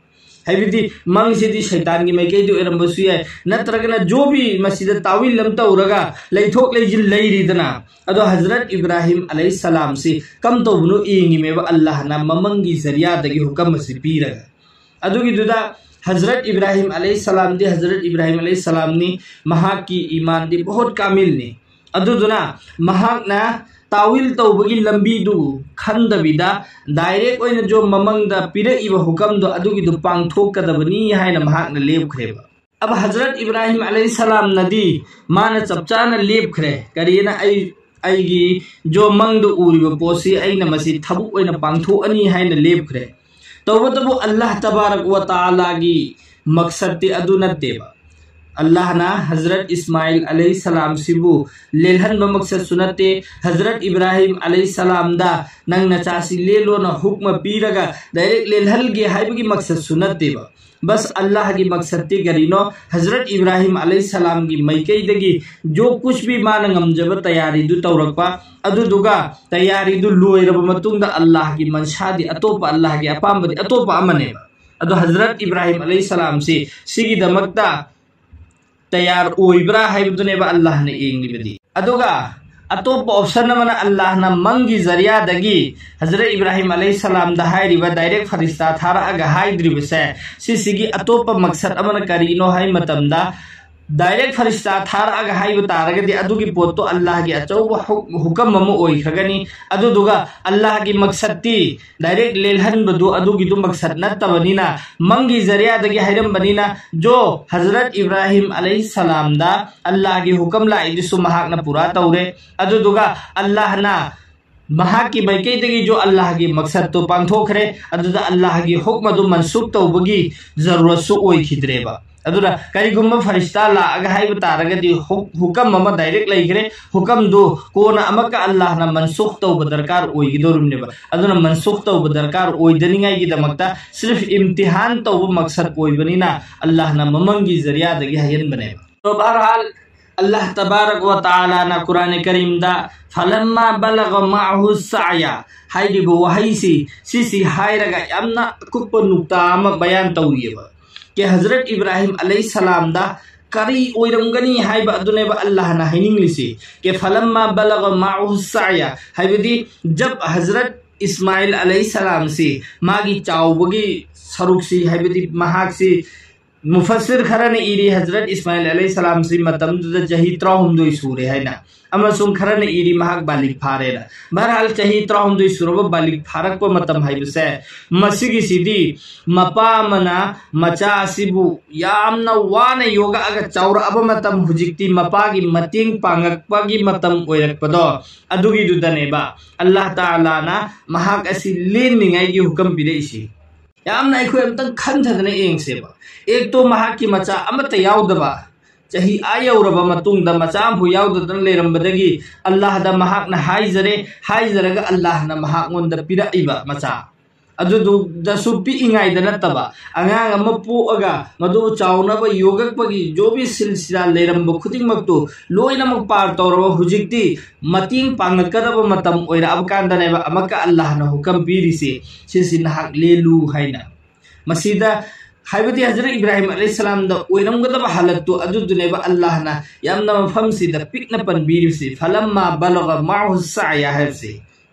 ꯍꯥꯏꯕꯗꯤ ꯃꯪꯁꯤꯗꯤ ꯁꯩꯇꯥꯟꯒꯤ ꯃꯥꯏꯀꯩꯗꯤ ꯑꯣꯏꯔꯝꯕꯁꯨ ꯌꯥꯏ, ꯅꯠꯇ꯭ꯔꯒꯅ ꯖꯣꯕꯤ ꯃꯁꯤꯗ ꯇꯥꯋꯤꯜ ꯑꯃ ꯇꯧꯔꯒ ꯂꯩꯊꯣꯛ ꯂꯩꯁꯤꯟ ꯂꯩꯔꯤꯗꯅ꯫ ꯑꯗꯣ ꯍꯖꯔꯠ ꯏꯕ꯭ꯔꯥꯍꯤꯝ ꯑꯂꯩꯍꯤ ꯁꯂꯥꯝꯁꯤ ꯀꯝ ꯇꯧꯕꯅꯣ ꯌꯦꯡꯉꯤꯃꯦꯕ, ꯑꯜꯂꯥꯍꯅ ꯃꯃꯪꯒꯤ ꯖꯔꯤꯌꯥꯗꯒꯤ ꯍꯨꯀꯝ ꯑꯁꯤ ꯄꯤꯔꯒ꯫ ꯑꯗꯨꯒꯤꯗꯨꯗ ꯍꯖꯔꯠ ꯏꯕ꯭ꯔꯥꯍꯤꯝ ꯑꯂꯩꯍꯤ ꯁꯂꯥꯝꯗꯤ ꯍꯖꯔꯠ ꯏꯕ꯭ꯔꯥꯍꯤꯝ ꯑꯂꯩꯍꯤ ꯁꯂꯥꯝꯅꯤ, ꯃꯍꯥꯛꯀꯤ ꯏꯃꯥꯟꯗꯤ ꯕꯍꯨꯠ ꯀꯥꯃꯤꯜꯅꯤ꯫ ꯑꯗꯨꯗꯨꯅ ꯃꯍꯥꯛꯅ ꯇꯥꯋꯤꯜ ꯇꯧꯕꯒꯤ ꯂꯝꯕꯤꯗꯨ ꯈꯟꯗꯕꯤꯗ, ꯗꯥꯏꯔꯦꯛ ꯑꯣꯏꯅ ꯖꯣ ꯃꯃꯪꯗ ꯄꯤꯔꯛꯏꯕ ꯍꯨꯀꯝꯗꯣ ꯑꯗꯨꯒꯤꯗꯨ ꯄꯥꯡꯊꯣꯛꯀꯗꯕꯅꯤ ꯍꯥꯏꯅ ꯃꯍꯥꯛꯅ ꯂꯦꯞꯈ꯭ꯔꯦꯕ꯫ ꯑꯕ ꯍꯖꯔꯠ ꯏꯕ꯭ꯔꯥꯍꯤꯝ ꯑꯂꯩꯍꯤ ꯁꯂꯥꯝꯅꯗꯤ ꯃꯥꯅ ꯆꯞ ꯆꯥꯅ ꯂꯦꯞꯈ꯭ꯔꯦ꯫ ꯀꯔꯤꯅ? "ꯑꯩ, ꯑꯩꯒꯤ ꯖꯣ ꯃꯪꯗ ꯎꯔꯤꯕ ꯄꯣꯠꯁꯤ ꯑꯩꯅ ꯃꯁꯤ ꯊꯕꯛ ꯑꯣꯏꯅ ꯄꯥꯡꯊꯣꯛꯑꯅꯤ" ꯍꯥꯏꯅ ꯂꯦꯞꯈ꯭ꯔꯦ꯫ ꯇꯧꯕꯇꯕꯨ ꯑꯜꯂꯥꯍ ꯇꯕꯥꯔꯛ ꯋ ꯇꯥꯂꯥꯒꯤ ꯃꯛꯁꯠꯇꯤ ꯑꯗꯨ ꯅꯠꯇꯦꯕ꯫ ꯑꯜꯂꯥꯍꯅ ꯍꯖꯔꯠ ꯏꯁꯃꯥꯏꯜ ꯑꯂꯩꯍꯤ ꯁꯂꯥꯝꯁꯤꯕꯨ ꯂꯦꯜꯍꯟꯕ ꯃꯛꯁꯠꯁꯨ ꯅꯠꯇꯦ, ꯍꯖꯔꯠ ꯏꯕ꯭ꯔꯥꯍꯤꯝ ꯑꯂꯩꯍꯤ ꯁꯂꯥꯝꯗ "ꯅꯪ ꯅꯆꯥꯁꯤ ꯂꯦꯜꯂꯣꯅ" ꯍꯨꯛꯃ ꯄꯤꯔꯒ ꯗꯥꯏꯔꯦꯛ ꯂꯦꯜꯍꯜꯒꯦ ꯍꯥꯏꯕꯒꯤ ꯃꯛꯁꯠꯁꯨ ꯅꯠꯇꯦꯕ꯫ ꯕꯁ ꯑꯜꯂꯥꯍꯒꯤ ꯃꯛꯁꯠꯇꯤ ꯀꯔꯤꯅꯣ? ꯍꯖꯔꯠ ꯏꯕ꯭ꯔꯥꯍꯤꯝ ꯑꯂꯩꯍꯤ ꯁꯂꯥꯝꯒꯤ ꯃꯥꯏꯀꯩꯗꯒꯤ ꯖꯣ ꯀꯨꯁ ꯚꯤ ꯃꯥꯅ ꯉꯝꯖꯕ ꯇꯌꯥꯔꯤꯗꯨ ꯇꯧꯔꯛꯄ, ꯑꯗꯨꯗꯨꯒ ꯇꯌꯥꯔꯤꯗꯨ ꯂꯣꯏꯔꯕ ꯃꯇꯨꯡꯗ ꯑꯜꯂꯥꯍꯒꯤ ꯃꯟꯁꯥꯗꯤ ꯑꯇꯣꯞꯄ, ꯑꯜꯂꯥꯍꯒꯤ ꯑꯄꯥꯝꯕꯗꯤ ꯑꯇꯣꯞꯄ ꯑꯃꯅꯦꯕ꯫ ꯑꯗꯣ ꯍꯖꯔꯠ ꯏꯕ꯭ꯔꯥꯍꯤꯝ ꯑꯂꯩꯍꯤ ꯁꯂꯥꯝꯁꯤ ꯁꯤꯒꯤꯗꯃꯛꯇ ꯇꯌꯥꯔ ꯑꯣꯏꯕ꯭ꯔꯥ ꯍꯥꯏꯕꯗꯨꯅꯦꯕ ꯑꯜꯂꯥꯍꯅ ꯌꯦꯡꯂꯤꯕꯗꯤ꯫ ꯑꯗꯨꯒ ꯑꯇꯣꯞꯄ option ꯑꯃꯅ ꯑꯜꯂꯥꯍꯅ ꯃꯪꯒꯤ ꯖꯔꯤꯌꯥꯗꯒꯤ ꯍꯖꯔꯠ ꯏꯕ꯭ꯔꯥꯍꯤꯝ ꯑꯂꯩꯍꯤ ꯁꯂꯥꯝꯗ ꯍꯥꯏꯔꯤꯕ direct ꯐꯔꯤꯁꯇꯥ ꯊꯥꯔꯛꯑꯒ ꯍꯥꯏꯗ꯭ꯔꯤꯕꯁꯦ, ꯁꯤꯁꯤꯒꯤ ꯑꯇꯣꯞꯄ ꯃꯛꯁꯠ ꯑꯃꯅ ꯀꯔꯤꯅꯣ ꯍꯥꯏ ꯃꯇꯝꯗ, direct ꯐꯔꯤꯁꯇꯥ ꯊꯥꯔꯛꯑꯒ ꯍꯥꯏꯕ ꯇꯥꯔꯒꯗꯤ ꯑꯗꯨꯒꯤ ꯄꯣꯠꯇꯣ ꯑꯜꯂꯥꯍꯒꯤ ꯑꯆꯧꯕ ꯍꯨꯛ-, ꯍꯨꯀꯝ ꯑꯃ ꯑꯣꯏꯈ꯭ꯔꯒꯅꯤ꯫ ꯑꯗꯨꯗꯨꯒ ꯑꯜꯂꯥꯍꯒꯤ ꯃꯛꯁꯠꯇꯤ direct ꯂꯦꯜꯍꯟꯕꯗꯨ ꯑꯗꯨꯒꯤꯗꯨ ꯃꯛꯁꯠ ꯅꯠꯇꯕꯅꯤꯅ, ꯃꯪꯒꯤ ꯖꯔꯤꯌꯥꯗꯒꯤ ꯍꯥꯏꯔꯝꯕꯅꯤꯅ, ꯖꯣ ꯍꯖꯔꯠ ꯏꯕ꯭ꯔꯥꯍꯤꯝ ꯑꯂꯩꯍꯤ ꯁꯂꯥꯝꯗ ꯑꯜꯂꯥꯍꯒꯤ ꯍꯨꯀꯝ ꯂꯥꯛꯏꯗꯨꯁꯨ ꯃꯍꯥꯛꯅ ꯄꯨꯔꯥ ꯇꯧꯔꯦ꯫ ꯑꯗꯨꯗꯨꯒ ꯑꯜꯂꯥꯍꯅ ꯃꯍꯥꯛꯀꯤ ꯃꯥꯏꯀꯩꯗꯒꯤꯁꯨ ꯑꯜꯂꯥꯍꯒꯤ ꯃꯛꯁꯠꯇꯨ ꯄꯥꯡꯊꯣꯛꯈ꯭ꯔꯦ꯫ ꯑꯗꯨꯗ ꯑꯜꯂꯥꯍꯒꯤ ꯍꯨꯛꯃ ꯑꯗꯨ ꯃꯟꯁꯨꯈ ꯇꯧꯕꯒꯤ ꯖꯔꯨꯔꯠꯁꯨ ꯑꯣꯏꯈꯤꯗ꯭ꯔꯦꯕ꯫ ꯑꯗꯨꯅ ꯀꯔꯤꯒꯨꯝꯕ ꯐꯔꯤꯁꯇꯥ ꯂꯥꯛꯑꯒ ꯍꯥꯏꯕ ꯇꯥꯔꯒꯗꯤ ꯍꯨꯛ-, ꯍꯨꯀꯝ ꯑꯃ direct ꯂꯩꯈ꯭ꯔꯦ, ꯍꯨꯀꯝꯗꯨ ꯀꯣꯟꯅ ꯑꯃꯨꯛꯀ ꯑꯜꯂꯥꯍꯅ ꯃꯟꯁꯨꯈ ꯇꯧꯕ ꯗꯔꯀꯥꯔ ꯑꯣꯏꯒꯗꯧꯔꯤꯕꯅꯦꯕ꯫ ꯑꯗꯨꯅ ꯃꯟꯁꯨꯈ ꯇꯧꯕ ꯗꯔꯀꯥꯔ ꯑꯣꯏꯗꯅꯤꯡꯉꯥꯏꯒꯤꯗꯃꯛꯇ ꯁꯤꯔꯐ ꯏꯝꯇꯤꯍꯥꯟ ꯇꯧꯕ ꯃꯛꯁꯠ ꯑꯣꯏꯕꯅꯤꯅ ꯑꯜꯂꯥꯍꯅ ꯃꯃꯪꯒꯤ ꯖꯔꯤꯌꯥꯗꯒꯤ ꯍꯥꯏꯍꯟꯕꯅꯦꯕ꯫ ꯇꯣ ꯕꯍꯔꯍꯥꯜ, ꯑꯜꯂꯥꯍ ꯇꯕꯥꯔꯛ ꯋ ꯇꯥꯂꯥꯅ ꯀꯨꯔꯥꯟ ꯀꯔꯤꯝꯗ "ꯐꯂꯝꯃꯥ ꯕꯂꯒ ꯃꯥꯍꯨ ꯁꯥꯌꯥ" ꯍꯥꯏꯔꯤꯕ ꯋꯥꯍꯩꯁꯤ, ꯁꯤꯁꯤ ꯍꯥꯏꯔꯒ ꯌꯥꯝꯅ ꯑꯀꯨꯞꯄ ꯅꯨꯛꯇꯥ ꯑꯃ ꯕꯌꯥꯟ ꯇꯧꯔꯤꯑꯕ꯫ ꯀꯦ ꯍꯖꯔꯠ ꯏꯕ꯭ꯔꯥꯍꯤꯝ ꯑꯂꯩꯍꯤ ꯁꯂꯥꯝꯗ ꯀꯔꯤ ꯑꯣꯏꯔꯝꯒꯅꯤ ꯍꯥꯏꯕ ꯑꯗꯨꯅꯦꯕ ꯑꯜꯂꯥꯍꯅ ꯍꯥꯏꯅꯤꯡꯂꯤꯁꯤ꯫ ꯀꯦ "ꯐꯂꯝꯃꯥ ꯕꯂꯒ ꯃꯥꯍꯨ ꯁꯥꯌꯥ" ꯍꯥꯏꯕꯗꯤ, ꯖꯕ ꯍꯖꯔꯠ ꯏꯁꯃꯥꯏꯜ ꯑꯂꯩꯍꯤ ꯁꯂꯥꯝꯁꯤ ꯃꯥꯒꯤ ꯆꯥꯎꯕꯒꯤ ꯁꯔꯨꯛꯁꯤ, ꯍꯥꯏꯕꯗꯤ ꯃꯍꯥꯛꯁꯤ ꯃꯨꯐꯁꯤꯔ ꯈꯔꯅ ꯏꯔꯤ ꯍꯖꯔꯠ ꯏꯁꯃꯥꯏꯜ ꯑꯂꯩꯍꯤ ꯁꯂꯥꯝꯁꯤ ꯃꯇꯝꯗꯨꯗ ꯆꯍꯤ ꯇꯔꯥꯍꯨꯝꯗꯣꯏ ꯁꯨꯔꯦ ꯍꯥꯏꯅ, ꯑꯃꯁꯨꯡ ꯈꯔꯅ ꯏꯔꯤ ꯃꯍꯥꯛ ꯕꯥꯂꯤꯛ ꯐꯥꯔꯦꯅ꯫ ꯕꯍꯔꯍꯥꯜ, ꯆꯍꯤ ꯇꯔꯥꯍꯨꯝꯗꯣꯏ ꯁꯨꯔꯕ ꯕꯥꯂꯤꯛ ꯐꯥꯔꯛꯄ ꯃꯇꯝ ꯍꯥꯏꯕꯁꯦ, ꯃꯁꯤꯒꯤꯁꯤꯗꯤ ꯃꯄꯥ ꯑꯃꯅ ꯃꯆꯥ ꯑꯁꯤꯕꯨ ꯌꯥꯝꯅ ꯋꯥꯅ ꯌꯣꯛꯂꯛꯑꯒ ꯆꯥꯎꯔꯛꯑꯕ ꯃꯇꯝ, ꯍꯧꯖꯤꯛꯇꯤ ꯃꯄꯥꯒꯤ ꯃꯇꯦꯡ ꯄꯥꯡꯉꯛꯄꯒꯤ ꯃꯇꯝ ꯑꯣꯏꯔꯛꯄꯗꯣ, ꯑꯗꯨꯒꯤꯗꯨꯗꯅꯦꯕ ꯑꯜꯂꯥꯍ ꯇꯥꯂꯥꯅ ꯃꯍꯥꯛ ꯑꯁꯤ ꯂꯦꯟꯅꯤꯡꯉꯥꯏꯒꯤ ꯍꯨꯀꯝ ꯄꯤꯔꯛꯏꯁꯤ꯫ ꯌꯥꯝꯅ ꯑꯩꯈꯣꯏ ꯑꯝꯇꯪ ꯈꯟꯊꯗꯅ ꯌꯦꯡꯁꯦꯕ꯫ ꯑꯦꯛꯇꯣ ꯃꯍꯥꯛꯀꯤ ꯃꯆꯥ ꯑꯃꯠꯇ ꯌꯥꯎꯗꯕ, ꯆꯍꯤ ꯑꯥ ꯌꯧꯔꯕ ꯃꯇꯨꯡꯗ ꯃꯆꯥ ꯑꯃꯐꯥꯎ ꯌꯥꯎꯗꯗꯅ ꯂꯩꯔꯝꯕꯗꯒꯤ ꯑꯜꯂꯥꯍꯗ ꯃꯍꯥꯛꯅ ꯍꯥꯏꯖꯔꯦ, ꯍꯥꯏꯖꯔꯒ ꯑꯜꯂꯥꯍꯅ ꯃꯍꯥꯛꯉꯣꯟꯗ ꯄꯤꯔꯛꯏꯕ ꯃꯆꯥ ꯑꯗꯨꯗꯨꯗꯁꯨ ꯄꯤꯛꯏꯉꯩꯗ ꯅꯠꯇꯕ, ꯑꯉꯥꯡ ꯑꯃ ꯄꯣꯛꯑꯒ ꯃꯗꯨ ꯆꯥꯎꯅꯕ ꯌꯣꯛꯂꯛꯄꯒꯤ ꯖꯣꯕꯤ ꯁꯤꯜꯁꯤꯂꯥ ꯂꯩꯔꯝꯕ ꯈꯨꯗꯤꯡꯃꯛꯇꯨ ꯂꯣꯏꯅꯃꯛ ꯄꯥꯔ ꯇꯧꯔꯕ, ꯍꯧꯖꯤꯛꯇꯤ ꯃꯇꯦꯡ ꯄꯥꯡꯉꯛꯀꯗꯕ ꯃꯇꯝ ꯑꯣꯏꯔꯛꯑꯕ ꯀꯥꯟꯗꯅꯦꯕ ꯑꯃꯨꯛꯀ ꯑꯜꯂꯥꯍꯅ ꯍꯨꯀꯝ ꯄꯤꯔꯤꯁꯤ꯫ ꯁꯤꯁꯤ ꯅꯍꯥꯛ ꯂꯦꯜꯂꯨ ꯍꯥꯏꯅ꯫ ꯃꯁꯤꯗ ꯍꯥꯏꯕꯗꯤ ꯍꯖꯔꯠ ꯏꯕ꯭ꯔꯥꯍꯤꯝ ꯑꯂꯩꯍꯤꯁꯁꯥꯂꯥꯝꯗ ꯑꯣꯏꯔꯝꯒꯗꯕ ꯍꯥꯂꯠꯇꯨ ꯑꯗꯨꯗꯨꯅꯦꯕ ꯑꯜꯂꯥꯍꯅ ꯌꯥꯝꯅ ꯃꯐꯝꯁꯤꯗ ꯄꯤꯛꯅ ꯄꯟꯕꯤꯔꯤꯕꯁꯤ, "ꯐꯂꯝꯃꯥ ꯕꯂꯒ ꯃꯥꯍꯨ ꯁꯥꯌꯥ" ꯍꯥꯏꯕꯁꯤ꯫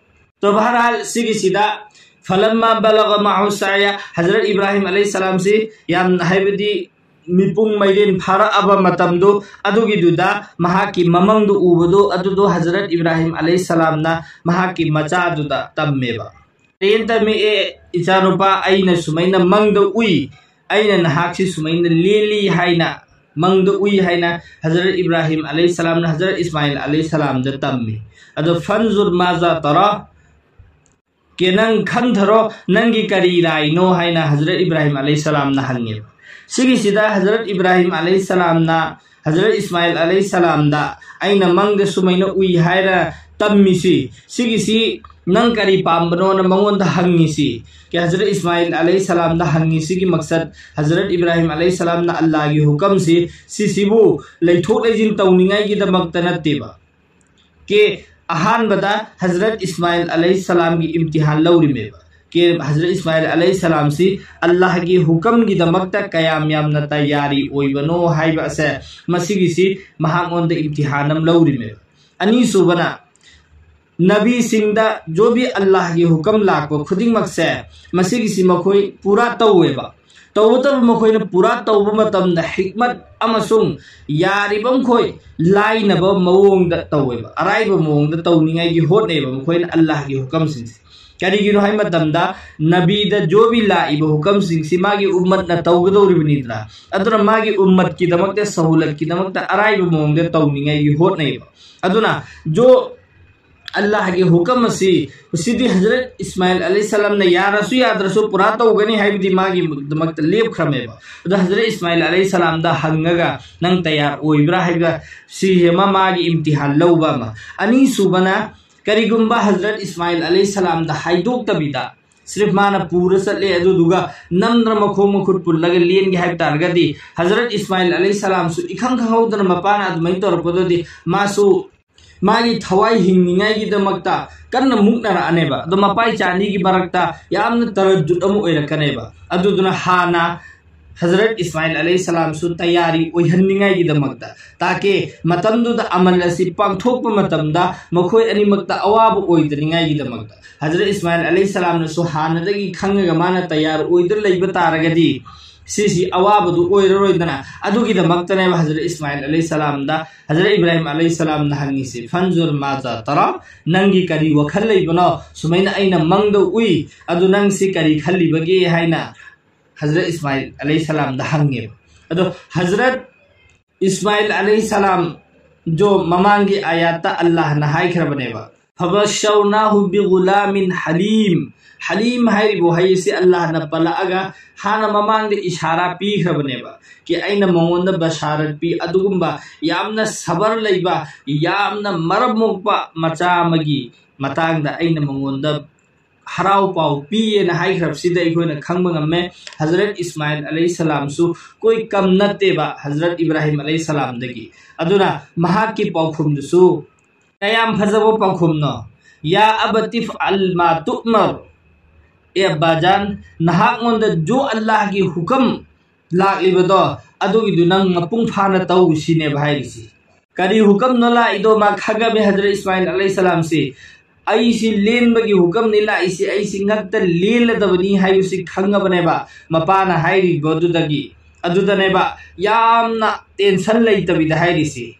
ꯇꯣ ꯕꯍꯔꯍꯥꯜ ꯁꯤꯒꯤꯁꯤꯗ "ꯐꯂꯝꯃꯥ ꯕꯂꯒ ꯃꯥꯍꯨ ꯁꯥꯌꯥ", ꯍꯖꯔꯠ ꯏꯕ꯭ꯔꯥꯍꯤꯝ ꯑꯂꯩꯍꯤꯁꯁꯥꯂꯥꯝꯁꯤ ꯌꯥꯝ, ꯍꯥꯏꯕꯗꯤ ꯃꯤꯄꯨꯡ ꯃꯩꯔꯦꯟ ꯐꯥꯔꯛꯑꯕ ꯃꯇꯝꯗꯨ ꯑꯗꯨꯒꯤꯗꯨꯗ ꯃꯍꯥꯛꯀꯤ ꯃꯃꯪꯗꯨ ꯎꯕꯗꯨ ꯑꯗꯨꯗꯣ ꯍꯖꯔꯠ ꯏꯕ꯭ꯔꯥꯍꯤꯝ ꯑꯂꯩꯍꯤꯁꯁꯥꯂꯥꯝꯅ ꯃꯍꯥꯛꯀꯤ ꯃꯆꯥꯗꯨꯗ ꯇꯝꯃꯦꯕ꯫ ꯇꯦꯟ ꯇꯝꯃꯛꯑꯦ, "ꯏꯆꯥꯅꯨꯄꯥ, ꯑꯩꯅ ꯁꯨꯃꯥꯏꯅ ꯃꯪꯗ ꯎꯏ, ꯑꯩꯅ ꯅꯍꯥꯛꯁꯤ ꯁꯨꯃꯥꯏꯅ ꯂꯦꯜꯂꯤ" ꯍꯥꯏꯅ, ꯃꯪꯗ ꯎꯏ ꯍꯥꯏꯅ ꯍꯖꯔꯠ ꯏꯕ꯭ꯔꯥꯍꯤꯝ ꯑꯂꯩꯍꯤꯁꯁꯥꯂꯥꯝꯅ ꯍꯖꯔꯠ ꯏꯁꯃꯥꯏꯜ ꯑꯂꯩꯍꯤꯁꯁꯥꯂꯥꯝꯗ ꯇꯝꯃꯤ꯫ ꯑꯗꯣ "ꯐꯟꯖꯨꯔ ꯃꯥꯖꯥ ꯇꯔꯥ", ꯀꯦ, ꯅꯪ ꯈꯟꯊꯔꯣ, ꯅꯪꯒꯤ ꯀꯔꯤ ꯔꯥꯏꯅꯣ ꯍꯥꯏꯅ ꯍꯖꯔꯠ ꯏꯕ꯭ꯔꯥꯍꯤꯝ ꯑꯂꯩꯍꯤꯁꯁꯥꯂꯥꯝꯅ ꯍꯪꯉꯦꯕ꯫ ꯁꯤꯒꯤꯁꯤꯗ ꯍꯖꯔꯠ ꯏꯕ꯭ꯔꯥꯍꯤꯝ ꯑꯂꯩꯍꯤꯁꯁꯥꯂꯥꯝꯅ ꯍꯖꯔꯠ ꯏꯁꯃꯥꯏꯜ ꯑꯂꯩꯍꯤꯁꯁꯥꯂꯥꯝꯗ "ꯑꯩꯅ ꯃꯪꯗ ꯁꯨꯃꯥꯏꯅ ꯎꯏ" ꯍꯥꯏꯔ ꯇꯝꯃꯤꯁꯤ, ꯁꯤꯒꯤꯁꯤ ꯅꯪ ꯀꯔꯤ ꯄꯥꯝꯕꯅꯣꯅ ꯃꯉꯣꯟꯗ ꯍꯪꯉꯤꯁꯤ, ꯀꯦ, ꯍꯖꯔꯠ ꯏꯁꯃꯥꯏꯜ ꯑꯂꯩꯍꯤꯁꯁꯥꯂꯥꯝꯗ ꯍꯪꯉꯤꯁꯤꯒꯤ ꯃꯛꯁꯠ, ꯍꯖꯔꯠ ꯏꯕ꯭ꯔꯥꯍꯤꯝ ꯑꯂꯩꯍꯤꯁꯁꯥꯂꯥꯝꯅ ꯑꯜꯂꯥꯍꯒꯤ ꯍꯨꯀꯝꯁꯤ, ꯁꯤꯁꯤꯕꯨ ꯂꯩꯊꯣꯛ ꯂꯩꯁꯤꯟ ꯇꯧꯅꯤꯡꯉꯥꯏꯒꯤꯗꯃꯛꯇ ꯅꯠꯇꯦꯕ꯫ ꯀꯦ, ꯑꯍꯥꯟꯕꯗ ꯍꯖꯔꯠ ꯏꯁꯃꯥꯏꯜ ꯑꯂꯩꯍꯤꯁꯁꯥꯂꯥꯝꯒꯤ ꯏꯝꯇꯤꯍꯥꯟ ꯂꯧꯔꯤꯃꯦꯕ꯫ ꯀꯦ, ꯍꯖꯔꯠ ꯏꯁꯃꯥꯏꯜ ꯑꯂꯩꯍꯤꯁꯁꯥꯂꯥꯝꯁꯤ ꯑꯜꯂꯥꯍꯒꯤ ꯍꯨꯀꯝꯒꯤꯗꯃꯛꯇ ꯀꯌꯥꯝ ꯌꯥꯝꯅ ꯇꯌꯥꯔꯤ ꯑꯣꯏꯕꯅꯣ ꯍꯥꯏꯕ ꯑꯁꯦ, ꯃꯁꯤꯒꯤꯁꯤ ꯃꯍꯥꯛꯉꯣꯟꯗ ꯏꯝꯇꯤꯍꯥꯟ ꯑꯃ ꯂꯧꯔꯤꯃꯦꯕ꯫ ꯑꯅꯤꯁꯨꯕꯅ, ꯅꯕꯤꯁꯤꯡꯗ ꯖꯣꯕꯤ ꯑꯜꯂꯥꯍꯒꯤ ꯍꯨꯀꯝ ꯂꯥꯛꯄ ꯈꯨꯗꯤꯡꯃꯛꯁꯦ, ꯃꯁꯤꯒꯤꯁꯤ ꯃꯈꯣꯏ ꯄꯨꯔꯥ ꯇꯧꯋꯦꯕ꯫ ꯇꯧꯕꯇꯕꯨ ꯃꯈꯣꯏꯅ ꯄꯨꯔꯥ ꯇꯧꯕ ꯃꯇꯝꯗ ꯍꯤꯛꯃꯠ ꯑꯃꯁꯨꯡ ꯌꯥꯔꯤꯕ ꯃꯈꯣꯏ ꯂꯥꯏꯅꯕ ꯃꯑꯣꯡꯗ ꯇꯧꯋꯦꯕ, ꯑꯔꯥꯏꯕ ꯃꯑꯣꯡꯗ ꯇꯧꯅꯤꯡꯉꯥꯏꯒꯤ ꯍꯣꯠꯅꯩꯕ ꯃꯈꯣꯏꯅ ꯑꯜꯂꯥꯍꯒꯤ ꯍꯨꯀꯝꯁꯤꯡꯁꯦ꯫ ꯀꯔꯤꯒꯤꯅꯣ ꯍꯥꯏꯕ ꯃꯇꯝꯗ, ꯅꯕꯤꯗ ꯖꯣꯕꯤ ꯂꯥꯛꯏꯕ ꯍꯨꯀꯝꯁꯤꯡꯁꯤ ꯃꯥꯒꯤ ꯎꯝꯃꯠꯅ ꯇꯧꯒꯗꯧꯔꯤꯕꯅꯤꯗꯅ, ꯑꯗꯨꯅ ꯃꯥꯒꯤ ꯎꯝꯃꯠꯀꯤꯗꯃꯛꯇ, ꯁꯍꯨꯂꯠꯀꯤꯗꯃꯛꯇ ꯑꯔꯥꯏꯕ ꯃꯑꯣꯡꯗ ꯇꯧꯅꯤꯡꯉꯥꯏꯒꯤ ꯍꯣꯠꯅꯩꯕ꯫ ꯑꯗꯨꯅ ꯖꯣ ꯑꯜꯂꯥꯍꯒꯤ ꯍꯨꯀꯝ ꯑꯁꯤ, ꯁꯤꯗꯤ ꯍꯖꯔꯠ ꯏꯁꯃꯥꯏꯜ ꯑꯂꯩꯍꯤꯁꯁꯥꯂꯥꯝꯅ ꯌꯥꯔꯁꯨ ꯌꯥꯗ꯭ꯔꯁꯨ ꯄꯨꯔꯥ ꯇꯧꯒꯅꯤ ꯍꯥꯏꯕꯗꯤ ꯃꯥꯒꯤꯗꯃꯛꯇ ꯂꯦꯞꯈ꯭ꯔꯃꯦꯕ꯫ ꯑꯗꯣ ꯍꯖꯔꯠ ꯏꯁꯃꯥꯏꯜ ꯑꯂꯩꯍꯤꯁꯁꯥꯂꯥꯝꯗ ꯍꯪꯉꯒ ꯅꯪ ꯇꯌꯥꯔ ꯑꯣꯏꯕ꯭ꯔꯥ ꯍꯥꯏꯕ ꯁꯤ ꯑꯃ ꯃꯥꯒꯤ ꯏꯝꯇꯤꯍꯥꯟ ꯂꯧꯕ ꯑꯃ꯫ ꯑꯅꯤꯁꯨꯕꯅ, ꯀꯔꯤꯒꯨꯝꯕ ꯍꯖꯔꯠ ꯏꯁꯃꯥꯏꯜ ꯑꯂꯩꯍꯤꯁꯁꯥꯂꯥꯝꯗ ꯍꯥꯏꯗꯣꯛꯇꯕꯤꯗ ꯁꯤꯔꯐ ꯃꯥꯅ ꯄꯨꯔ ꯆꯠꯂꯦ, ꯑꯗꯨꯗꯨꯒ ꯅꯝꯗꯅ ꯃꯈꯣꯡ ꯃꯈꯨꯠ ꯄꯨꯜꯂꯒ ꯂꯦꯟꯒꯦ ꯍꯥꯏꯕ ꯇꯥꯔꯒꯗꯤ, ꯍꯖꯔꯠ ꯏꯁꯃꯥꯏꯜ ꯑꯂꯩꯍꯤꯁꯁꯥꯂꯥꯝꯁꯨ ꯏꯈꯪ ꯈꯪꯍꯧꯗꯅ ꯃꯄꯥꯅ ꯑꯗꯨꯃꯥꯏꯅ ꯇꯧꯔꯛꯄꯗꯨꯗꯤ ꯃꯥꯁꯨ ꯃꯥꯒꯤ ꯊꯋꯥꯏ ꯍꯤꯡꯅꯤꯡꯉꯥꯏꯒꯤꯗꯃꯛꯇ ꯀꯟꯅ ꯃꯨꯛꯅꯔꯛꯑꯅꯦꯕ꯫ ꯑꯗꯣ ꯃꯄꯥ ꯏꯆꯥ ꯑꯅꯤꯒꯤ ꯃꯔꯛꯇ ꯌꯥꯝꯅ ꯇꯔꯗꯨꯠ ꯑꯃ ꯑꯣꯏꯔꯛꯀꯅꯦꯕ꯫ ꯑꯗꯨꯗꯨꯅ ꯍꯥꯟꯅ ꯍꯖꯔꯠ ꯏꯁꯃꯥꯏꯜ ꯑꯂꯩꯍꯤ ꯁꯂꯥꯝꯁꯨ ꯇꯌꯥꯔꯤ ꯑꯣꯏꯍꯟꯅꯤꯡꯉꯥꯏꯒꯤꯗꯃꯛꯇ, ꯇꯥꯀꯦ ꯃꯇꯝꯗꯨꯗ ꯑꯃꯜ ꯑꯁꯤ ꯄꯥꯡꯊꯣꯛꯄ ꯃꯇꯝꯗ ꯃꯈꯣꯏ ꯑꯅꯤꯃꯛꯇ ꯑꯋꯥꯕ ꯑꯣꯏꯗꯅꯤꯡꯉꯥꯏꯒꯤꯗꯃꯛꯇ, ꯍꯖꯔꯠ ꯏꯁꯃꯥꯏꯜ ꯑꯂꯩꯍꯤ ꯁꯂꯥꯝꯅꯁꯨ ꯍꯥꯟꯅꯗꯒꯤ ꯈꯪꯉꯒ ꯃꯥꯅ ꯇꯌꯥꯔ ꯑꯣꯏꯗꯨꯅ ꯂꯩꯕ ꯇꯥꯔꯒꯗꯤ ꯁꯤꯁꯤ ꯑꯋꯥꯕꯗꯨ ꯑꯣꯏꯔꯔꯣꯏꯗꯅ꯫ ꯑꯗꯨꯒꯤꯗꯃꯛꯇꯅꯦꯕ ꯍꯖꯔꯠ ꯏꯁꯃꯥꯏꯜ ꯑꯂꯩꯍꯤ ꯁꯂꯥꯝꯗ ꯍꯖꯔꯠ ꯏꯕ꯭ꯔꯥꯍꯤꯝ ꯑꯂꯩꯍꯤ ꯁꯂꯥꯝꯅ ꯍꯪꯉꯤꯁꯤ, "ꯐꯟꯖꯨꯔ ꯃꯥꯖꯥ ꯇꯔꯥ, ꯅꯪꯒꯤ ꯀꯔꯤ ꯋꯥꯈꯜ ꯂꯩꯕꯅꯣ? ꯁꯨꯃꯥꯏꯅ ꯑꯩꯅ ꯃꯪꯗ ꯎꯏ, ꯑꯗꯨ ꯅꯪꯁꯤ ꯀꯔꯤ ꯈꯜꯂꯤꯕꯒꯦ?" ꯍꯥꯏꯅ ꯍꯖꯔꯠ ꯏꯁꯃꯥꯏꯜ ꯑꯂꯩꯍꯤ ꯁꯂꯥꯝꯗ ꯍꯪꯉꯦꯕ꯫ ꯑꯗꯣ ꯍꯖꯔꯠ ꯏꯁꯃꯥꯏꯜ ꯑꯂꯩꯍꯤ ꯁꯂꯥꯝ ꯖꯣ ꯃꯃꯥꯡꯒꯤ ꯑꯥꯌꯥꯠꯇ ꯑꯜꯂꯥꯍꯅ ꯍꯥꯏꯈ꯭ꯔꯕꯅꯦꯕ, "ꯐꯕꯁꯁꯔꯅꯥꯍꯨ ꯕꯤꯒꯨꯂꯥꯃꯤꯟ ꯍꯂꯤꯝ"꯫ ꯍꯂꯤꯝ ꯍꯥꯏꯔꯤꯕ ꯋꯥꯍꯩ ꯑꯁꯤ ꯑꯜꯂꯥꯍꯅ ꯄꯜꯂꯛꯑꯒ ꯍꯥꯟꯅ ꯃꯃꯥꯡꯗ ꯏꯁꯥꯔꯥ ꯄꯤꯈ꯭ꯔꯕꯅꯦꯕ, ꯀꯤ ꯑꯩꯅ ꯃꯉꯣꯟꯗ ꯕꯁꯥꯔꯠ ꯄꯤ, ꯑꯗꯨꯒꯨꯝꯕ ꯌꯥꯝꯅ ꯁꯕꯔ ꯂꯩꯕ, ꯌꯥꯝꯅ ꯃꯔꯝ ꯃꯣꯛꯄ ꯃꯆꯥ ꯑꯃꯒꯤ ꯃꯇꯥꯡꯗ ꯑꯩꯅ ꯃꯉꯣꯟꯗ ꯍꯔꯥꯎ ꯄꯥꯎ ꯄꯤꯌꯦꯅ ꯍꯥꯏꯈ꯭ꯔꯕꯁꯤꯗ ꯑꯩꯈꯣꯏꯅ ꯈꯪꯕ ꯉꯝꯃꯦ, ꯍꯖꯔꯠ ꯏꯁꯃꯥꯏꯜ ꯑꯂꯩꯍꯤ ꯁꯂꯥꯝꯁꯨ ꯀꯣꯏ ꯀꯝ ꯅꯠꯇꯦꯕ ꯍꯖꯔꯠ ꯏꯕ꯭ꯔꯥꯍꯤꯝ ꯑꯂꯩꯍꯤ ꯁꯂꯥꯝꯗꯒꯤ꯫ ꯑꯗꯨꯅ ꯃꯍꯥꯛꯀꯤ ꯄꯥꯎꯈꯨꯝꯗꯨꯁꯨ ꯀꯌꯥꯝ ꯐꯖꯕ ꯄꯥꯎꯈꯨꯝꯅꯣ! "ꯌꯥ ꯑꯕꯇꯤꯐ ꯑꯜ ꯃꯥ ꯇꯨꯛꯃꯔ", ꯑꯦ ꯑꯕꯥꯖꯥꯟ, ꯅꯍꯥꯛꯉꯣꯟꯗ ꯖꯣ ꯑꯜꯂꯥꯍꯒꯤ ꯍꯨꯀꯝ ꯂꯥꯛꯂꯤꯕꯗꯣ, ꯑꯗꯨꯒꯤꯗꯨ ꯅꯪ ꯃꯄꯨꯡ ꯐꯥꯅ ꯇꯧ ꯁꯤꯅꯦꯕ ꯍꯥꯏꯔꯤꯁꯤ꯫ ꯀꯔꯤ ꯍꯨꯀꯝꯅꯣ ꯂꯥꯛꯏꯗꯣ ꯃꯥ ꯈꯪꯉꯝꯃꯤ ꯍꯖꯔꯠ ꯏꯁꯃꯥꯏꯜ ꯑꯂꯩꯍꯤ ꯁꯂꯥꯝꯁꯤ꯫ ꯑꯩꯁꯤ ꯂꯦꯟꯕꯒꯤ ꯍꯨꯀꯝꯅꯤ ꯂꯥꯛꯏꯁꯤ, ꯑꯩꯁꯤ ꯉꯛꯇ ꯂꯦꯜꯂꯗꯕꯅꯤ ꯍꯥꯏꯕꯁꯤ ꯈꯪꯉꯕꯅꯦꯕ ꯃꯄꯥꯅ ꯍꯥꯏꯔꯤꯕꯗꯨꯗꯒꯤ꯫ ꯑꯗꯨꯗꯅꯦꯕ ꯌꯥꯝꯅ ꯇꯦꯟꯁꯟ ꯂꯩꯇꯕꯤꯗ ꯍꯥꯏꯔꯤꯁꯤ,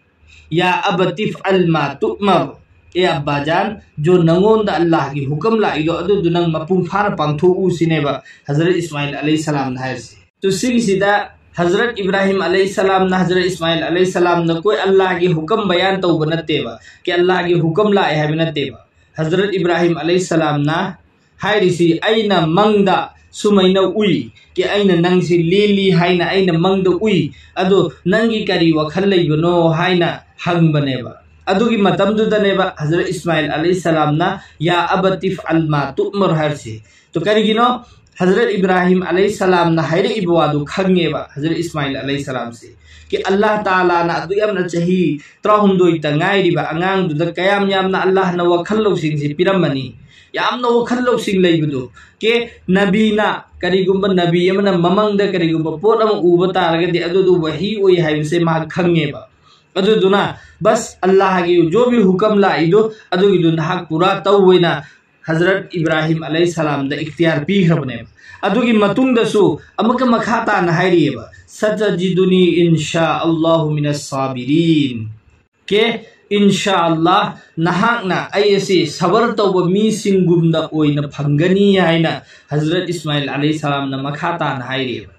"ꯌꯥ ꯑꯕꯇꯤꯐ ꯑꯜ ꯃꯥ ꯇꯨꯛꯃꯔ", ꯑꯦ ꯑꯕꯥꯖꯥꯟ, ꯖꯣ ꯅꯉꯣꯟꯗ ꯑꯜꯂꯥꯍꯒꯤ ꯍꯨꯀꯝ ꯂꯥꯛꯏꯗꯣ ꯑꯗꯨꯗꯨ ꯅꯪ ꯃꯄꯨꯡ ꯐꯥꯅ ꯄꯥꯡꯊꯣꯛꯎ ꯁꯤꯅꯦꯕ ꯍꯖꯔꯠ ꯏꯁꯃꯥꯏꯜ ꯑꯂꯩꯍꯤ ꯁꯂꯥꯝꯅ ꯍꯥꯏꯔꯤꯁꯤ꯫ ꯇꯨ ꯁꯤꯒꯤꯁꯤꯗ ꯍꯖꯔꯠ ꯏꯕ꯭ꯔꯥꯍꯤꯝ ꯑꯂꯩꯍꯤ ꯁꯂꯥꯝꯅ, ꯍꯖꯔꯠ ꯏꯁꯃꯥꯏꯜ ꯑꯂꯩꯍꯤ ꯁꯂꯥꯝꯅ ꯀꯣꯏ ꯑꯜꯂꯥꯍꯒꯤ ꯍꯨꯀꯝ ꯕꯌꯥꯟ ꯇꯧꯕ ꯅꯠꯇꯦꯕ, ꯀꯤ ꯑꯜꯂꯥꯍꯒꯤ ꯍꯨꯀꯝ ꯂꯥꯛꯑꯦ ꯍꯥꯏꯕ ꯅꯠꯇꯦꯕ꯫ ꯍꯖꯔꯠ ꯏꯕ꯭ꯔꯥꯍꯤꯝ ꯑꯂꯩꯍꯤ ꯁꯂꯥꯝꯅ ꯍꯥꯏꯔꯤꯁꯤ, "ꯑꯩꯅ ꯃꯪꯗ ꯁꯨꯃꯥꯏꯅ ꯎꯏ, ꯀꯤ ꯑꯩꯅ ꯅꯪꯁꯤ ꯂꯦꯜꯂꯤ ꯍꯥꯏꯅ ꯑꯩꯅ ꯃꯪꯗ ꯎꯏ, ꯑꯗꯣ ꯅꯪꯒꯤ ꯀꯔꯤ ꯋꯥꯈꯜ ꯂꯩꯕꯅꯣ?" ꯍꯥꯏꯅ ꯍꯪꯕꯅꯦꯕ꯫ ꯑꯗꯨꯒꯤ ꯃꯇꯝꯗꯨꯗꯅꯦꯕ ꯍꯖꯔꯠ ꯏꯁꯃꯥꯏꯜ ꯑꯂꯩꯍꯤ ꯁꯂꯥꯝꯅ "ꯌꯥ ꯑꯕꯇꯤꯐ ꯑꯜ ꯃꯥ ꯇꯨꯛꯃꯔ" ꯍꯥꯏꯔꯤꯁꯤ꯫ ꯇꯣ ꯀꯔꯤꯒꯤꯅꯣ? ꯍꯖꯔꯠ ꯏꯕ꯭ꯔꯥꯍꯤꯝ ꯑꯂꯩ ꯁꯂꯥꯝꯅ ꯍꯥꯏꯔꯛꯏꯕ ꯋꯥꯗꯨ ꯈꯪꯉꯦꯕ ꯍꯖꯔꯠ ꯏꯁꯃꯥꯏꯜ ꯑꯂꯩ ꯁꯂꯥꯝꯁꯦ꯫ ꯀꯤ ꯑꯜꯂꯥꯍ ꯇꯥꯂꯥꯅ ꯑꯗꯨ ꯌꯥꯝꯅ ꯆꯍꯤ ꯇꯔꯥꯍꯨꯝꯗꯣꯏꯇ ꯉꯥꯏꯔꯤꯕ ꯑꯉꯥꯡꯗꯨꯗ ꯀꯌꯥꯝ ꯌꯥꯝꯅ ꯑꯜꯂꯥꯍꯅ ꯋꯥꯈꯜ ꯂꯧꯁꯤꯡꯁꯤ ꯄꯤꯔꯝꯃꯅꯤ꯫ ꯌꯥꯝꯅ ꯋꯥꯈꯜ ꯂꯧꯁꯤꯡ ꯂꯩꯕꯗꯨ꯫ ꯀꯦ ꯅꯕꯤꯅ ꯀꯔꯤꯒꯨꯝꯕ ꯅꯕꯤ ꯑꯃꯅ ꯃꯃꯪꯗ ꯀꯔꯤꯒꯨꯝꯕ ꯄꯣꯠ ꯑꯃ ꯎꯕ ꯇꯥꯔꯒꯗꯤ ꯑꯗꯨꯗꯨ ꯋꯥꯍꯤ ꯑꯣꯏ ꯍꯥꯏꯕꯁꯦ ꯃꯍꯥꯛ ꯈꯪꯉꯦꯕ꯫ ꯑꯗꯨꯗꯨꯅ ꯕꯁ ꯑꯜꯂꯥꯍꯒꯤ ꯖꯣꯕꯤ ꯍꯨꯀꯝ ꯂꯥꯛꯏꯗꯣ ꯑꯗꯨꯒꯤꯗꯨ ꯅꯍꯥꯛ ꯄꯨꯔꯥ ꯇꯧꯋꯦꯅ ꯍꯖꯔꯠ ꯏꯕ꯭ꯔꯥꯍꯤꯝ ꯑꯂꯩ ꯁꯂꯥꯝꯗ ꯏꯈꯇꯤꯌꯥꯔ ꯄꯤꯈ꯭ꯔꯕꯅꯦꯕ꯫ ꯑꯗꯨꯒꯤ ꯃꯇꯨꯡꯗꯁꯨ ꯑꯃꯨꯛꯀ ꯃꯈꯥ ꯇꯥꯅ ꯍꯥꯏꯔꯤꯑꯕ, "ꯁꯇꯖꯤꯗꯨꯅꯤ ꯏꯟꯁꯥ ꯑꯜꯂꯥꯍꯨ ꯃꯤꯅꯁ ꯁꯥꯕꯤꯔꯤꯟ"꯫ ꯀꯦ ꯏꯟꯁꯥ ꯑꯜꯂꯥꯍ ꯅꯍꯥꯛꯅ ꯑꯩ ꯑꯁꯤ ꯁꯕꯔ ꯇꯧꯕ ꯃꯤꯁꯤꯡꯒꯨꯝꯅ ꯑꯣꯏꯅ ꯐꯪꯒꯅꯤ ꯍꯥꯏꯅ ꯍꯖꯔꯠ ꯏꯁꯃꯥꯏꯜ ꯑꯂꯩ ꯁꯂꯥꯝꯅ ꯃꯈꯥ ꯇꯥꯅ ꯍꯥꯏꯔꯤꯑꯕ꯫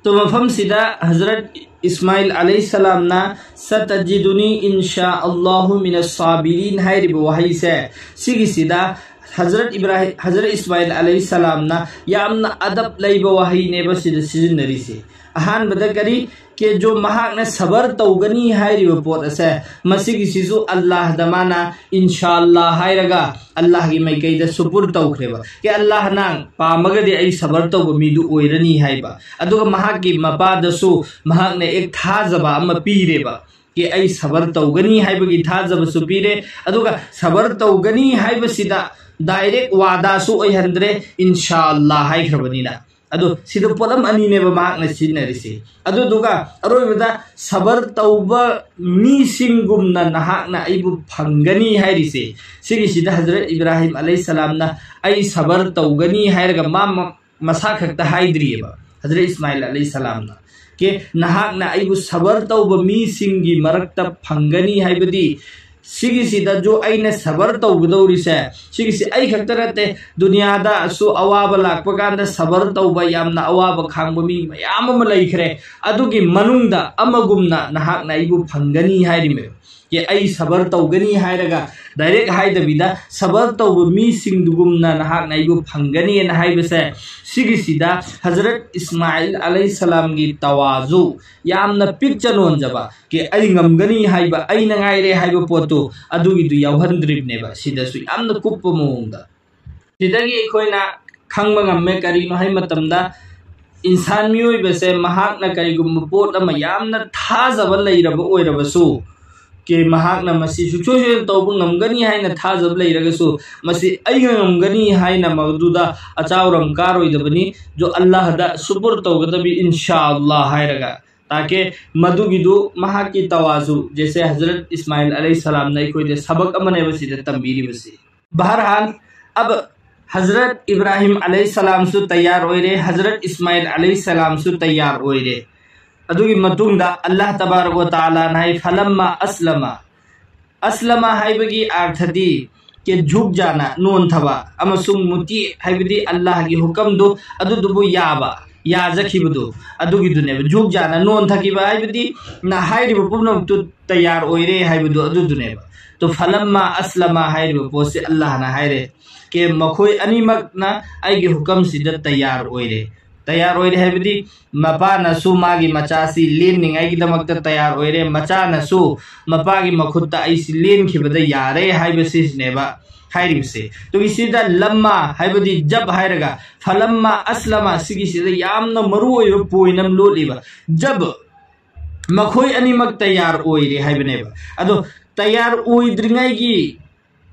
ꯇꯣ ꯃꯐꯝꯁꯤꯗ ꯍꯖꯔꯠ ꯏꯁꯃꯥꯏꯜ ꯑꯂꯩ ꯁꯂꯥꯝꯅ "ꯁꯇꯖꯤꯗꯨꯅꯤ ꯏꯟꯁꯥ ꯑꯜꯂꯥꯍꯨ ꯃꯤꯅꯁ ꯁꯥꯕꯤꯔꯤꯟ" ꯍꯥꯏꯔꯤꯕ ꯋꯥꯍꯩꯁꯦ, ꯁꯤꯒꯤꯁꯤꯗ ꯍꯖꯔꯠ ꯏꯕ꯭ꯔꯥꯍꯤꯝ, ꯍꯖꯔꯠ ꯏꯁꯃꯥꯏꯜ ꯑꯂꯩ ꯁꯂꯥꯝꯅ ꯌꯥꯝꯅ ꯑꯗꯕ ꯂꯩꯕ ꯋꯥꯍꯩꯅꯦꯕ ꯁꯤꯗ ꯁꯤꯖꯤꯟꯅꯔꯤꯁꯦ꯫ ꯑꯍꯥꯟꯕꯗ ꯀꯔꯤ? ꯀꯦ ꯖꯣ ꯃꯍꯥꯛꯅ ꯁꯕꯔ ꯇꯧꯒꯅꯤ ꯍꯥꯏꯔꯤꯕ ꯄꯣꯠ ꯑꯁꯦ, ꯃꯁꯤꯒꯤꯁꯤꯁꯨ ꯑꯜꯂꯥꯍꯗ ꯃꯥꯅ ꯏꯟꯁꯥ ꯑꯜꯂꯥꯍ ꯍꯥꯏꯔꯒ ꯑꯜꯂꯥꯍꯒꯤ ꯃꯥꯏꯀꯩꯗ ꯁꯨꯄꯨꯔ ꯇꯧꯈ꯭ꯔꯦꯕ꯫ ꯀꯦ ꯑꯜꯂꯥꯍ ꯅꯪ ꯄꯥꯝꯃꯒꯗꯤ ꯑꯩ ꯁꯕꯔ ꯇꯧꯕ ꯃꯤꯗꯨ ꯑꯣꯏꯔꯅꯤ ꯍꯥꯏꯕ꯫ ꯑꯗꯨꯒ ꯃꯍꯥꯛꯀꯤ ꯃꯄꯥꯗꯁꯨ ꯃꯍꯥꯛꯅ ꯑꯦꯛ ꯊꯥꯖꯕ ꯑꯃ ꯄꯤꯔꯦꯕ꯫ ꯀꯦ ꯑꯩ ꯁꯕꯔ ꯇꯧꯒꯅꯤ ꯍꯥꯏꯕꯒꯤ ꯊꯥꯖꯕꯁꯨ ꯄꯤꯔꯦ꯫ ꯑꯗꯨꯒ ꯁꯕꯔ ꯇꯧꯒꯅꯤ ꯍꯥꯏꯕꯁꯤꯗ ꯗꯥꯏꯔꯦꯛ ꯋꯥꯗꯥꯁꯨ ꯑꯣꯏꯍꯟꯗ꯭ꯔꯦ, ꯏꯟꯁꯥ ꯑꯜꯂꯥꯍ ꯍꯥꯏꯈ꯭ꯔꯕꯅꯤꯅ꯫ ꯑꯗꯣ ꯁꯤꯗ ꯄꯣꯠꯂꯝ ꯑꯅꯤꯅꯦꯕ ꯃꯍꯥꯛꯅ ꯁꯤꯖꯤꯟꯅꯔꯤꯁꯦ꯫ ꯑꯗꯨꯗꯨꯒ ꯑꯔꯣꯏꯕꯗ ꯁꯕꯔ ꯇꯧꯕ ꯃꯤꯁꯤꯡꯒꯨꯝꯅ ꯅꯍꯥꯛꯅ ꯑꯩꯕꯨ ꯐꯪꯒꯅꯤ ꯍꯥꯏꯔꯤꯁꯦ꯫ ꯁꯤꯒꯤꯁꯤꯗ ꯍꯖꯔꯠ ꯏꯕ꯭ꯔꯥꯍꯤꯝ ꯑꯂꯩ ꯁꯂꯥꯝꯅ "ꯑꯩ ꯁꯕꯔ ꯇꯧꯒꯅꯤ" ꯍꯥꯏꯔꯒ ꯃꯥ ꯃ-, ꯃꯁꯥ ꯈꯛꯇ ꯍꯥꯏꯗ꯭ꯔꯤꯑꯕ ꯍꯖꯔꯠ ꯏꯁꯃꯥꯏꯜ ꯑꯂꯩ ꯁꯂꯥꯝꯅ꯫ ꯀꯦ ꯅꯍꯥꯛꯅ ꯑꯩꯕꯨ ꯁꯕꯔ ꯇꯧꯕ ꯃꯤꯁꯤꯡꯒꯤ ꯃꯔꯛꯇ ꯐꯪꯒꯅꯤ ꯍꯥꯏꯕꯗꯤ ꯁꯤꯒꯤꯁꯤꯗꯁꯨ ꯑꯩꯅ ꯁꯕꯔ ꯇꯧꯒꯗꯧꯔꯤꯁꯦ, ꯁꯤꯒꯤꯁꯤ ꯑꯩ ꯈꯛꯇ ꯅꯠꯇꯦ, ꯗꯨꯅꯤꯌꯥꯗꯁꯨ ꯑꯋꯥꯕ ꯂꯥꯛꯄ ꯀꯥꯟꯗ ꯁꯕꯔ ꯇꯧꯕ, ꯌꯥꯝꯅ ꯑꯋꯥꯕ ꯈꯥꯡꯕ ꯃꯤ ꯃꯌꯥꯝ ꯑꯃ ꯂꯩꯈ꯭ꯔꯦ꯫ ꯑꯗꯨꯒꯤ ꯃꯅꯨꯡꯗ ꯑꯃꯒꯨꯝꯅ ꯅꯍꯥꯛꯅ ꯑꯩꯕꯨ ꯐꯪꯒꯅꯤ ꯍꯥꯏꯔꯤꯃꯦ꯫ ꯀꯦ ꯑꯩ ꯁꯕꯔ ꯇꯧꯒꯅꯤ ꯍꯥꯏꯔꯒ ꯗꯥꯏꯔꯦꯛ ꯍꯥꯏꯗꯕꯤꯗ, "ꯁꯕꯔ ꯇꯧꯕ ꯃꯤꯁꯤꯡꯗꯨꯒꯨꯝꯅ ꯅꯍꯥꯛꯅ ꯑꯩꯕꯨ ꯐꯪꯒꯅꯤꯅ" ꯍꯥꯏꯕꯁꯦ, ꯁꯤꯒꯤꯁꯤꯗ ꯍꯖꯔꯠ ꯏꯁꯃꯥꯏꯜ ꯑꯂꯩ ꯁꯂꯥꯝꯒꯤ ꯇꯋꯥꯖꯨ, ꯌꯥꯝꯅ ꯄꯤꯛ ꯆꯅꯣꯟꯖꯕ, ꯀꯦ ꯑꯩ ꯉꯝꯒꯅꯤ ꯍꯥꯏꯕ, ꯑꯩꯅ ꯉꯥꯏꯔꯦ ꯍꯥꯏꯕ ꯄꯣꯠꯇꯨ ꯑꯗꯨꯒꯤꯗꯨ ꯌꯥꯎꯍꯟꯗ꯭ꯔꯤꯕꯅꯦꯕ ꯁꯤꯗꯁꯨ ꯌꯥꯝꯅ ꯀꯨꯞꯄ ꯃꯑꯣꯡꯗ꯫ ꯁꯤꯗꯒꯤ ꯑꯩꯈꯣꯏꯅ ꯈꯪꯕ ꯉꯝꯃꯦ꯫ ꯀꯔꯤꯅꯣ ꯍꯥꯏ ꯃꯇꯝꯗ, ꯏꯟꯁꯥꯟ ꯃꯤꯑꯣꯏꯕꯁꯦ ꯃꯍꯥꯛꯅ ꯀꯔꯤꯒꯨꯝꯕ ꯄꯣꯠ ꯑꯃ ꯌꯥꯝꯅ ꯊꯥꯖꯕ ꯂꯩꯔꯕ ꯑꯣꯏꯔꯕꯁꯨ, ꯀꯦ ꯃꯍꯥꯛꯅ ꯃꯁꯤ ꯁꯨꯡꯁꯣꯏ ꯁꯣꯏꯗꯅ ꯇꯧꯕ ꯉꯝꯒꯅꯤ ꯍꯥꯏꯅ ꯊꯥꯖꯕ ꯂꯩꯔꯒꯁꯨ, ꯃꯁꯤ ꯑꯩꯅ ꯉꯝꯒꯅꯤ ꯍꯥꯏꯅ ꯃꯗꯨꯗ ꯑꯆꯥꯎꯔꯝ ꯀꯥꯔꯣꯏꯗꯕꯅꯤ꯫ ꯖꯣ ꯑꯜꯂꯥꯍꯗ ꯁꯨꯕꯨꯔ ꯇꯧꯒꯗꯕꯤ, ꯏꯟꯁꯥ ꯑꯜꯂꯥꯍ ꯍꯥꯏꯔꯒ꯫ ꯇꯥꯀꯦ ꯃꯗꯨꯒꯤꯗꯨ ꯃꯍꯥꯛꯀꯤ ꯇꯋꯥꯖꯨ, ꯖꯦꯁꯦ ꯍꯖꯔꯠ ꯏꯁꯃꯥꯏꯜ ꯑꯂꯩꯍꯤ ꯁꯂꯥꯝꯅ ꯑꯩꯈꯣꯏꯗ ꯁꯕꯛ ꯑꯃꯅꯦꯕ ꯁꯤꯗ ꯇꯝꯕꯤꯔꯤꯕꯁꯤ꯫ ꯕꯍꯔꯍꯥꯜ, ꯑꯕ ꯍꯖꯔꯠ ꯏꯕ꯭ꯔꯥꯍꯤꯝ ꯑꯂꯩꯍꯤ ꯁꯂꯥꯝꯁꯨ ꯇꯌꯥꯔ ꯑꯣꯏꯔꯦ, ꯍꯖꯔꯠ ꯏꯁꯃꯥꯏꯜ ꯑꯂꯩꯍꯤ ꯁꯂꯥꯝꯁꯨ ꯇꯌꯥꯔ ꯑꯣꯏꯔꯦ꯫ ꯑꯗꯨꯒꯤ ꯃꯇꯨꯡꯗ ꯑꯜꯂꯥꯍ ꯇꯕꯥꯔꯛ ꯋ ꯇꯥꯂꯥꯅ ꯍꯥꯏ, "ꯐꯂꯝꯃ ꯑꯁꯂꯃ"꯫ ꯑꯁꯂꯃ ꯍꯥꯏꯕꯒꯤ ꯑꯥꯔꯊꯗꯤ ꯀꯦ ꯖꯨꯛ ꯖꯥꯅ ꯅꯣꯟꯊꯕ, ꯑꯃꯁꯨꯡ ꯃꯨꯇꯤ ꯍꯥꯏꯕꯗꯤ ꯑꯜꯂꯥꯍꯒꯤ ꯍꯨꯀꯝꯗꯨ ꯑꯗꯨꯗꯨꯕꯨ ꯌꯥꯕ, ꯌꯥꯖꯈꯤꯕꯗꯨ ꯑꯗꯨꯒꯤꯗꯨꯅꯦꯕ꯫ ꯖꯨꯛ ꯖꯥꯅ ꯅꯣꯟꯊꯈꯤꯕ ꯍꯥꯏꯕꯗꯤ ꯅ ꯍꯥꯏꯔꯤꯕ ꯄꯨꯝꯅꯃꯛꯇꯨ ꯇꯌꯥꯔ ꯑꯣꯏꯔꯦ ꯍꯥꯏꯕꯗꯨ ꯑꯗꯨꯗꯨꯅꯦꯕ꯫ ꯇꯣ ꯐꯂꯝꯃ ꯑꯁꯂꯃ ꯍꯥꯏꯔꯤꯕ ꯄꯣꯠꯁꯤ ꯑꯜꯂꯥꯍꯅ ꯍꯥꯏꯔꯦ, ꯀꯦ ꯃꯈꯣꯏ ꯑꯅꯤꯃꯛꯅ ꯑꯩꯒꯤ ꯍꯨꯀꯝꯁꯤꯗ ꯇꯌꯥꯔ ꯑꯣꯏꯔꯦ꯫ ꯇꯌꯥꯔ ꯑꯣꯏꯔꯦ ꯍꯥꯏꯕꯗꯤ ꯃꯄꯥꯅꯁꯨ ꯃꯥꯒꯤ ꯃꯆꯥꯁꯤ ꯂꯦꯟꯅꯤꯡꯉꯥꯏꯒꯤꯗꯃꯛꯇ ꯇꯌꯥꯔ ꯑꯣꯏꯔꯦ, ꯃꯆꯥꯅꯁꯨ ꯃꯄꯥꯒꯤ ꯃꯈꯨꯠꯇ ꯑꯩꯁꯤ ꯂꯦꯟꯈꯤꯕꯗ ꯌꯥꯔꯦ ꯍꯥꯏꯕꯁꯤꯅꯦꯕ ꯍꯥꯏꯔꯤꯕꯁꯦ꯫ ꯑꯗꯨꯒꯤ ꯁꯤꯗ ꯂꯝꯃ ꯍꯥꯏꯕꯗꯤ ꯖꯕ ꯍꯥꯏꯔꯒ ꯐꯂꯝꯃ ꯑꯁꯂꯃ ꯁꯤꯒꯤꯁꯤꯗ ꯌꯥꯝꯅ ꯃꯔꯨ ꯑꯣꯏꯕ ꯄꯣꯏꯟ ꯑꯃ ꯂꯣꯠꯂꯤꯕ꯫ ꯖꯕ ꯃꯈꯣꯏ ꯑꯅꯤꯃꯛ ꯇꯌꯥꯔ ꯑꯣꯏꯔꯦ ꯍꯥꯏꯕꯅꯦꯕ꯫ ꯑꯗꯣ ꯇꯌꯥꯔ ꯑꯣꯏꯗ꯭ꯔꯤꯉꯩꯒꯤ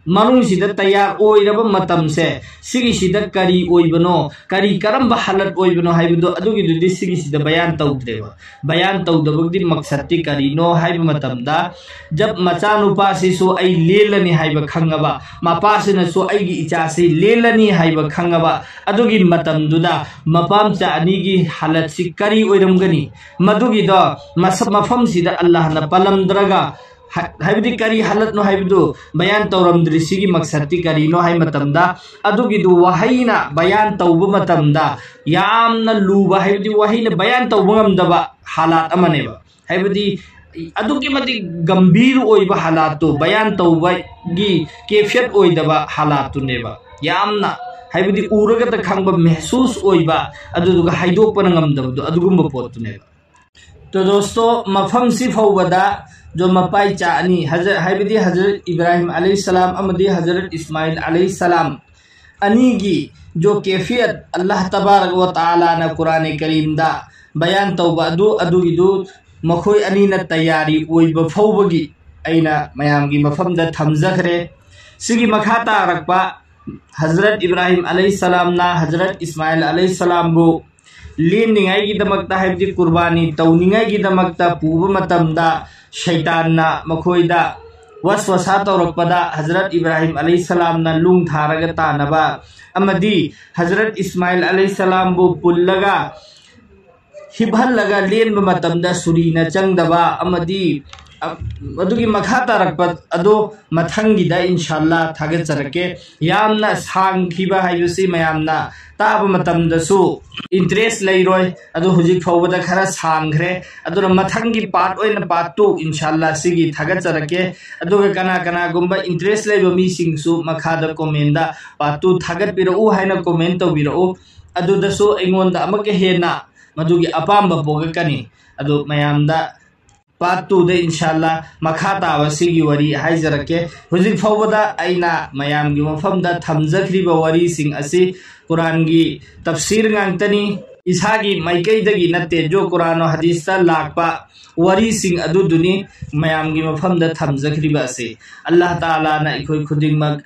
ꯃꯅꯨꯡꯁꯤꯗ ꯇꯌꯥꯔ ꯑꯣꯏꯔꯕ ꯃꯇꯝꯁꯦ, ꯁꯤꯒꯤꯁꯤꯗ ꯀꯔꯤ ꯑꯣꯏꯕꯅꯣ, ꯀꯔꯤ ꯀꯔꯝꯕ ꯍꯥꯂꯠ ꯑꯣꯏꯕꯅꯣ ꯍꯥꯏꯕꯗꯣ ꯑꯗꯨꯒꯤꯗꯨꯗꯤ ꯁꯤꯒꯤꯁꯤꯗ ꯕꯌꯥꯟ ꯇꯧꯗ꯭ꯔꯦꯕ꯫ ꯕꯌꯥꯟ ꯇꯧꯗꯕꯒꯤ ꯃꯛꯁꯠꯇꯤ ꯀꯔꯤꯅꯣ ꯍꯥꯏꯕ ꯃꯇꯝꯗ, ꯖꯕ ꯃꯆꯥꯅꯨꯄꯥꯁꯤꯁꯨ ꯑꯩ ꯂꯦꯜꯂꯅꯤ ꯍꯥꯏꯕ ꯈꯪꯉꯕ, ꯃꯄꯥꯁꯤꯅꯁꯨ ꯑꯩꯒꯤ ꯏꯆꯥꯁꯤ ꯂꯦꯜꯂꯅꯤ ꯍꯥꯏꯕ ꯈꯪꯉꯕ, ꯑꯗꯨꯒꯤ ꯃꯇꯝꯗꯨꯗ ꯃꯄꯥꯝꯆꯥ ꯑꯅꯤꯒꯤ ꯍꯥꯂꯠꯁꯤ ꯀꯔꯤ ꯑꯣꯏꯔꯝꯒꯅꯤ? ꯃꯗꯨꯒꯤꯗꯣ ꯃꯁ-, ꯃꯐꯝꯁꯤꯗ ꯑꯜꯂꯥꯍꯅ ꯄꯜꯂꯝꯗ꯭ꯔꯒ, ꯍꯥ-, ꯍꯥꯏꯕꯗꯤ ꯀꯔꯤ ꯍꯥꯂꯠꯅꯣ ꯍꯥꯏꯕꯗꯨ ꯕꯌꯥꯟ ꯇꯧꯔꯝꯗ꯭ꯔꯤꯁꯤꯒꯤ ꯃꯛꯁꯠꯇꯤ ꯀꯔꯤꯅꯣ ꯍꯥꯏ ꯃꯇꯝꯗ, ꯑꯗꯨꯒꯤꯗꯨ ꯋꯥꯍꯩꯅ ꯕꯌꯥꯟ ꯇꯧꯕ ꯃꯇꯝꯗ ꯌꯥꯝꯅ ꯂꯨꯕ, ꯍꯥꯏꯕꯗꯤ ꯋꯥꯍꯩꯅ ꯕꯌꯥꯟ ꯇꯧꯕ ꯉꯝꯗꯕ ꯍꯥꯂꯥꯠ ꯑꯃꯅꯦꯕ꯫ ꯍꯥꯏꯕꯗꯤ ꯑꯗꯨꯛꯀꯤ ꯃꯇꯤꯛ ꯒꯝꯚꯤꯔ ꯑꯣꯏꯕ ꯍꯥꯂꯥꯠꯇꯨ ꯕꯌꯥꯟ ꯇꯧꯕꯒꯤ ꯀꯦꯐꯤꯌꯠ ꯑꯣꯏꯗꯕ ꯍꯥꯂꯥꯠꯇꯨꯅꯦꯕ꯫ ꯌꯥꯝꯅ, ꯍꯥꯏꯕꯗꯤ ꯎꯔꯒꯗ ꯈꯪꯕ, ꯃꯦꯍꯁꯨꯁ ꯑꯣꯏꯕ, ꯑꯗꯨꯗꯨꯒ ꯍꯥꯏꯗꯣꯛꯄꯅ ꯉꯝꯗꯕꯗꯣ, ꯑꯗꯨꯒꯨꯝꯕ ꯄꯣꯠꯇꯨꯅꯦꯕ꯫ ꯇꯣ ꯗꯣꯁꯇꯣ, ꯃꯐꯝꯁꯤ ꯐꯥꯎꯕꯗ ꯖꯣ ꯃꯄꯥꯏ ꯆꯥ ꯑꯅꯤ, ꯍꯖ-, ꯍꯥꯏꯕꯗꯤ ꯍꯖꯔꯠ ꯏꯕ꯭ꯔꯥꯍꯤꯝ ꯑꯂꯩꯍꯤ ꯁꯂꯥꯝ ꯑꯃꯗꯤ ꯍꯖꯔꯠ ꯏꯁꯃꯥꯏꯜ ꯑꯂꯩꯍꯤ ꯁꯂꯥꯝ ꯑꯅꯤꯒꯤ ꯖꯣ ꯀꯦꯐꯤꯌꯠ ꯑꯜꯂꯥꯍ ꯇꯕꯥꯔꯛ ꯋ ꯇꯥꯂꯥꯅ ꯀꯨꯔꯥꯟ ꯀꯔꯤꯝꯗ ꯕꯌꯥꯟ ꯇꯧꯕ ꯑꯗꯨ, ꯑꯗꯨꯒꯤꯗꯨ ꯃꯈꯣꯏ ꯑꯅꯤꯅ ꯇꯌꯥꯔꯤ ꯑꯣꯏꯕ ꯐꯥꯎꯕꯒꯤ ꯑꯩꯅ ꯃꯌꯥꯝꯒꯤ ꯃꯐꯝꯗ ꯊꯝꯖꯈ꯭ꯔꯦ꯫ ꯁꯤꯒꯤ ꯃꯈꯥ ꯇꯥꯔꯛꯄ ꯍꯖꯔꯠ ꯏꯕ꯭ꯔꯥꯍꯤꯝ ꯑꯂꯩꯍꯤꯁꯁꯂꯥꯝꯅ ꯍꯖꯔꯠ ꯏꯁꯃꯥꯏꯜ ꯑꯂꯩꯍꯤꯁꯁꯂꯥꯝꯕꯨ ꯂꯦꯟꯅꯤꯡꯉꯥꯏꯒꯤꯗꯃꯛꯇ, ꯍꯥꯏꯕꯗꯤ ꯀꯨꯔꯕꯥꯅꯤ ꯇꯧꯅꯤꯡꯉꯥꯏꯒꯤꯗꯃꯛꯇ ꯄꯨꯕ ꯃꯇꯝꯗ ꯁꯩꯇꯥꯟꯅ ꯃꯈꯣꯏꯗ ꯋꯥꯁꯋꯥꯁꯥ ꯇꯧꯔꯛꯄꯗ ꯍꯖꯔꯠ ꯏꯕ꯭ꯔꯥꯍꯤꯝ ꯑꯂꯩꯍꯤꯁꯁꯂꯥꯝꯅ ꯂꯨꯡ ꯊꯥꯔꯒ ꯇꯥꯅꯕ ꯑꯃꯗꯤ ꯍꯖꯔꯠ ꯏꯁꯃꯥꯏꯜ ꯑꯂꯩꯍꯤꯁꯁꯂꯥꯝꯕꯨ ꯄꯨꯜꯂꯒ ꯍꯤꯞꯍꯜꯂꯒ ꯂꯦꯟꯕ ꯃꯇꯝꯗ ꯁꯨꯔꯤꯅ ꯆꯪꯗꯕ ꯑꯃꯗꯤ, ꯑ, ꯑꯗꯨꯒꯤ ꯃꯈꯥ ꯇꯥꯔꯛꯄ ꯑꯗꯣ ꯃꯊꯪꯒꯤꯗ ꯏꯟꯁꯥꯜꯂꯥ ꯊꯥꯒꯠꯆꯔꯛꯀꯦ꯫ ꯌꯥꯝꯅ ꯁꯥꯡꯈꯤꯕ ꯍꯥꯏꯕꯁꯤ ꯃꯌꯥꯝꯅ ꯇꯥꯕ ꯃꯇꯝꯗꯁꯨ interest ꯂꯩꯔꯣꯏ, ꯑꯗꯨ ꯍꯧꯖꯤꯛ ꯐꯥꯎꯕꯗ ꯈꯔ ꯁꯥꯡꯈ꯭ꯔꯦ꯫ ꯑꯗꯨꯅ ꯃꯊꯪꯒꯤ part ꯑꯣꯏꯅ part two ꯏꯟꯁꯥꯜꯂꯥ ꯁꯤꯒꯤ ꯊꯥꯒꯠꯆꯔꯛꯀꯦ꯫ ꯑꯗꯨꯒ ꯀꯅꯥ ꯀꯅꯥꯒꯨꯝꯕ interest ꯂꯩꯕ ꯃꯤꯁꯤꯡꯁꯨ ꯃꯈꯥꯗ commentꯗ part two ꯊꯥꯒꯠꯄꯤꯔꯛꯎ ꯍꯥꯏꯅ comment ꯇꯧꯕꯤꯔꯛꯎ꯫ ꯑꯗꯨꯗꯁꯨ ꯑꯩꯉꯣꯟꯗ ꯑꯃꯨꯛꯀ ꯍꯦꯟꯅ ꯃꯗꯨꯒꯤ ꯑꯄꯥꯝꯕ ꯄꯣꯛꯂꯛꯀꯅꯤ꯫ ꯑꯗꯨ ꯃꯌꯥꯝꯗ part twoꯗ ꯏꯟꯁꯥꯜꯂꯥ ꯃꯈꯥ ꯇꯥꯕ ꯁꯤꯒꯤ ꯋꯥꯔꯤ ꯍꯥꯏꯖꯔꯛꯀꯦ꯫ ꯍꯧꯖꯤꯛ ꯐꯥꯎꯕꯗ ꯑꯩꯅ ꯃꯌꯥꯝꯒꯤ ꯃꯐꯝꯗ ꯊꯝꯖꯈ꯭ꯔꯤꯕ ꯋꯥꯔꯤꯁꯤꯡ ꯑꯁꯤ ꯀꯨꯔꯥꯟꯒꯤ ꯇꯐꯁꯤꯔ ꯉꯥꯛꯇꯅꯤ, ꯏꯁꯥꯒꯤ ꯃꯥꯏꯀꯩꯗꯒꯤ ꯅꯠꯇꯦ꯫ ꯖꯣ ꯀꯨꯔꯥꯟ ꯍꯗꯤꯁꯇ ꯂꯥꯛꯄ ꯋꯥꯔꯤꯁꯤꯡ ꯑꯗꯨꯗꯨꯅꯤ ꯃꯌꯥꯝꯒꯤ ꯃꯐꯝꯗ ꯊꯝꯖꯈ꯭ꯔꯤꯕ ꯑꯁꯤ꯫ ꯑꯜꯂꯥꯍ ꯇꯥꯂꯥꯅ ꯑꯩꯈꯣꯏ ꯈꯨꯗꯤꯡꯃꯛ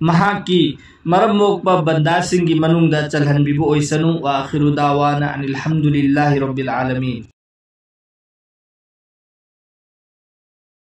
ꯃꯍꯥꯛꯀꯤ ꯃꯔꯝ ꯃꯣꯛꯄ ꯕꯟꯗꯥꯁꯤꯡꯒꯤ ꯃꯅꯨꯡꯗ ꯆꯜꯍꯟꯕꯤꯕ ꯑꯣꯏꯁꯅꯨ꯫ ꯋꯥ ꯑꯈꯤꯔꯨ ꯗꯥꯋꯥꯅ ꯑꯅꯤꯜ ꯍꯝꯗꯨꯂꯤꯜꯂꯥꯍꯤ ꯔꯕꯤꯜ ꯑꯥꯂꯃꯤꯟ꯫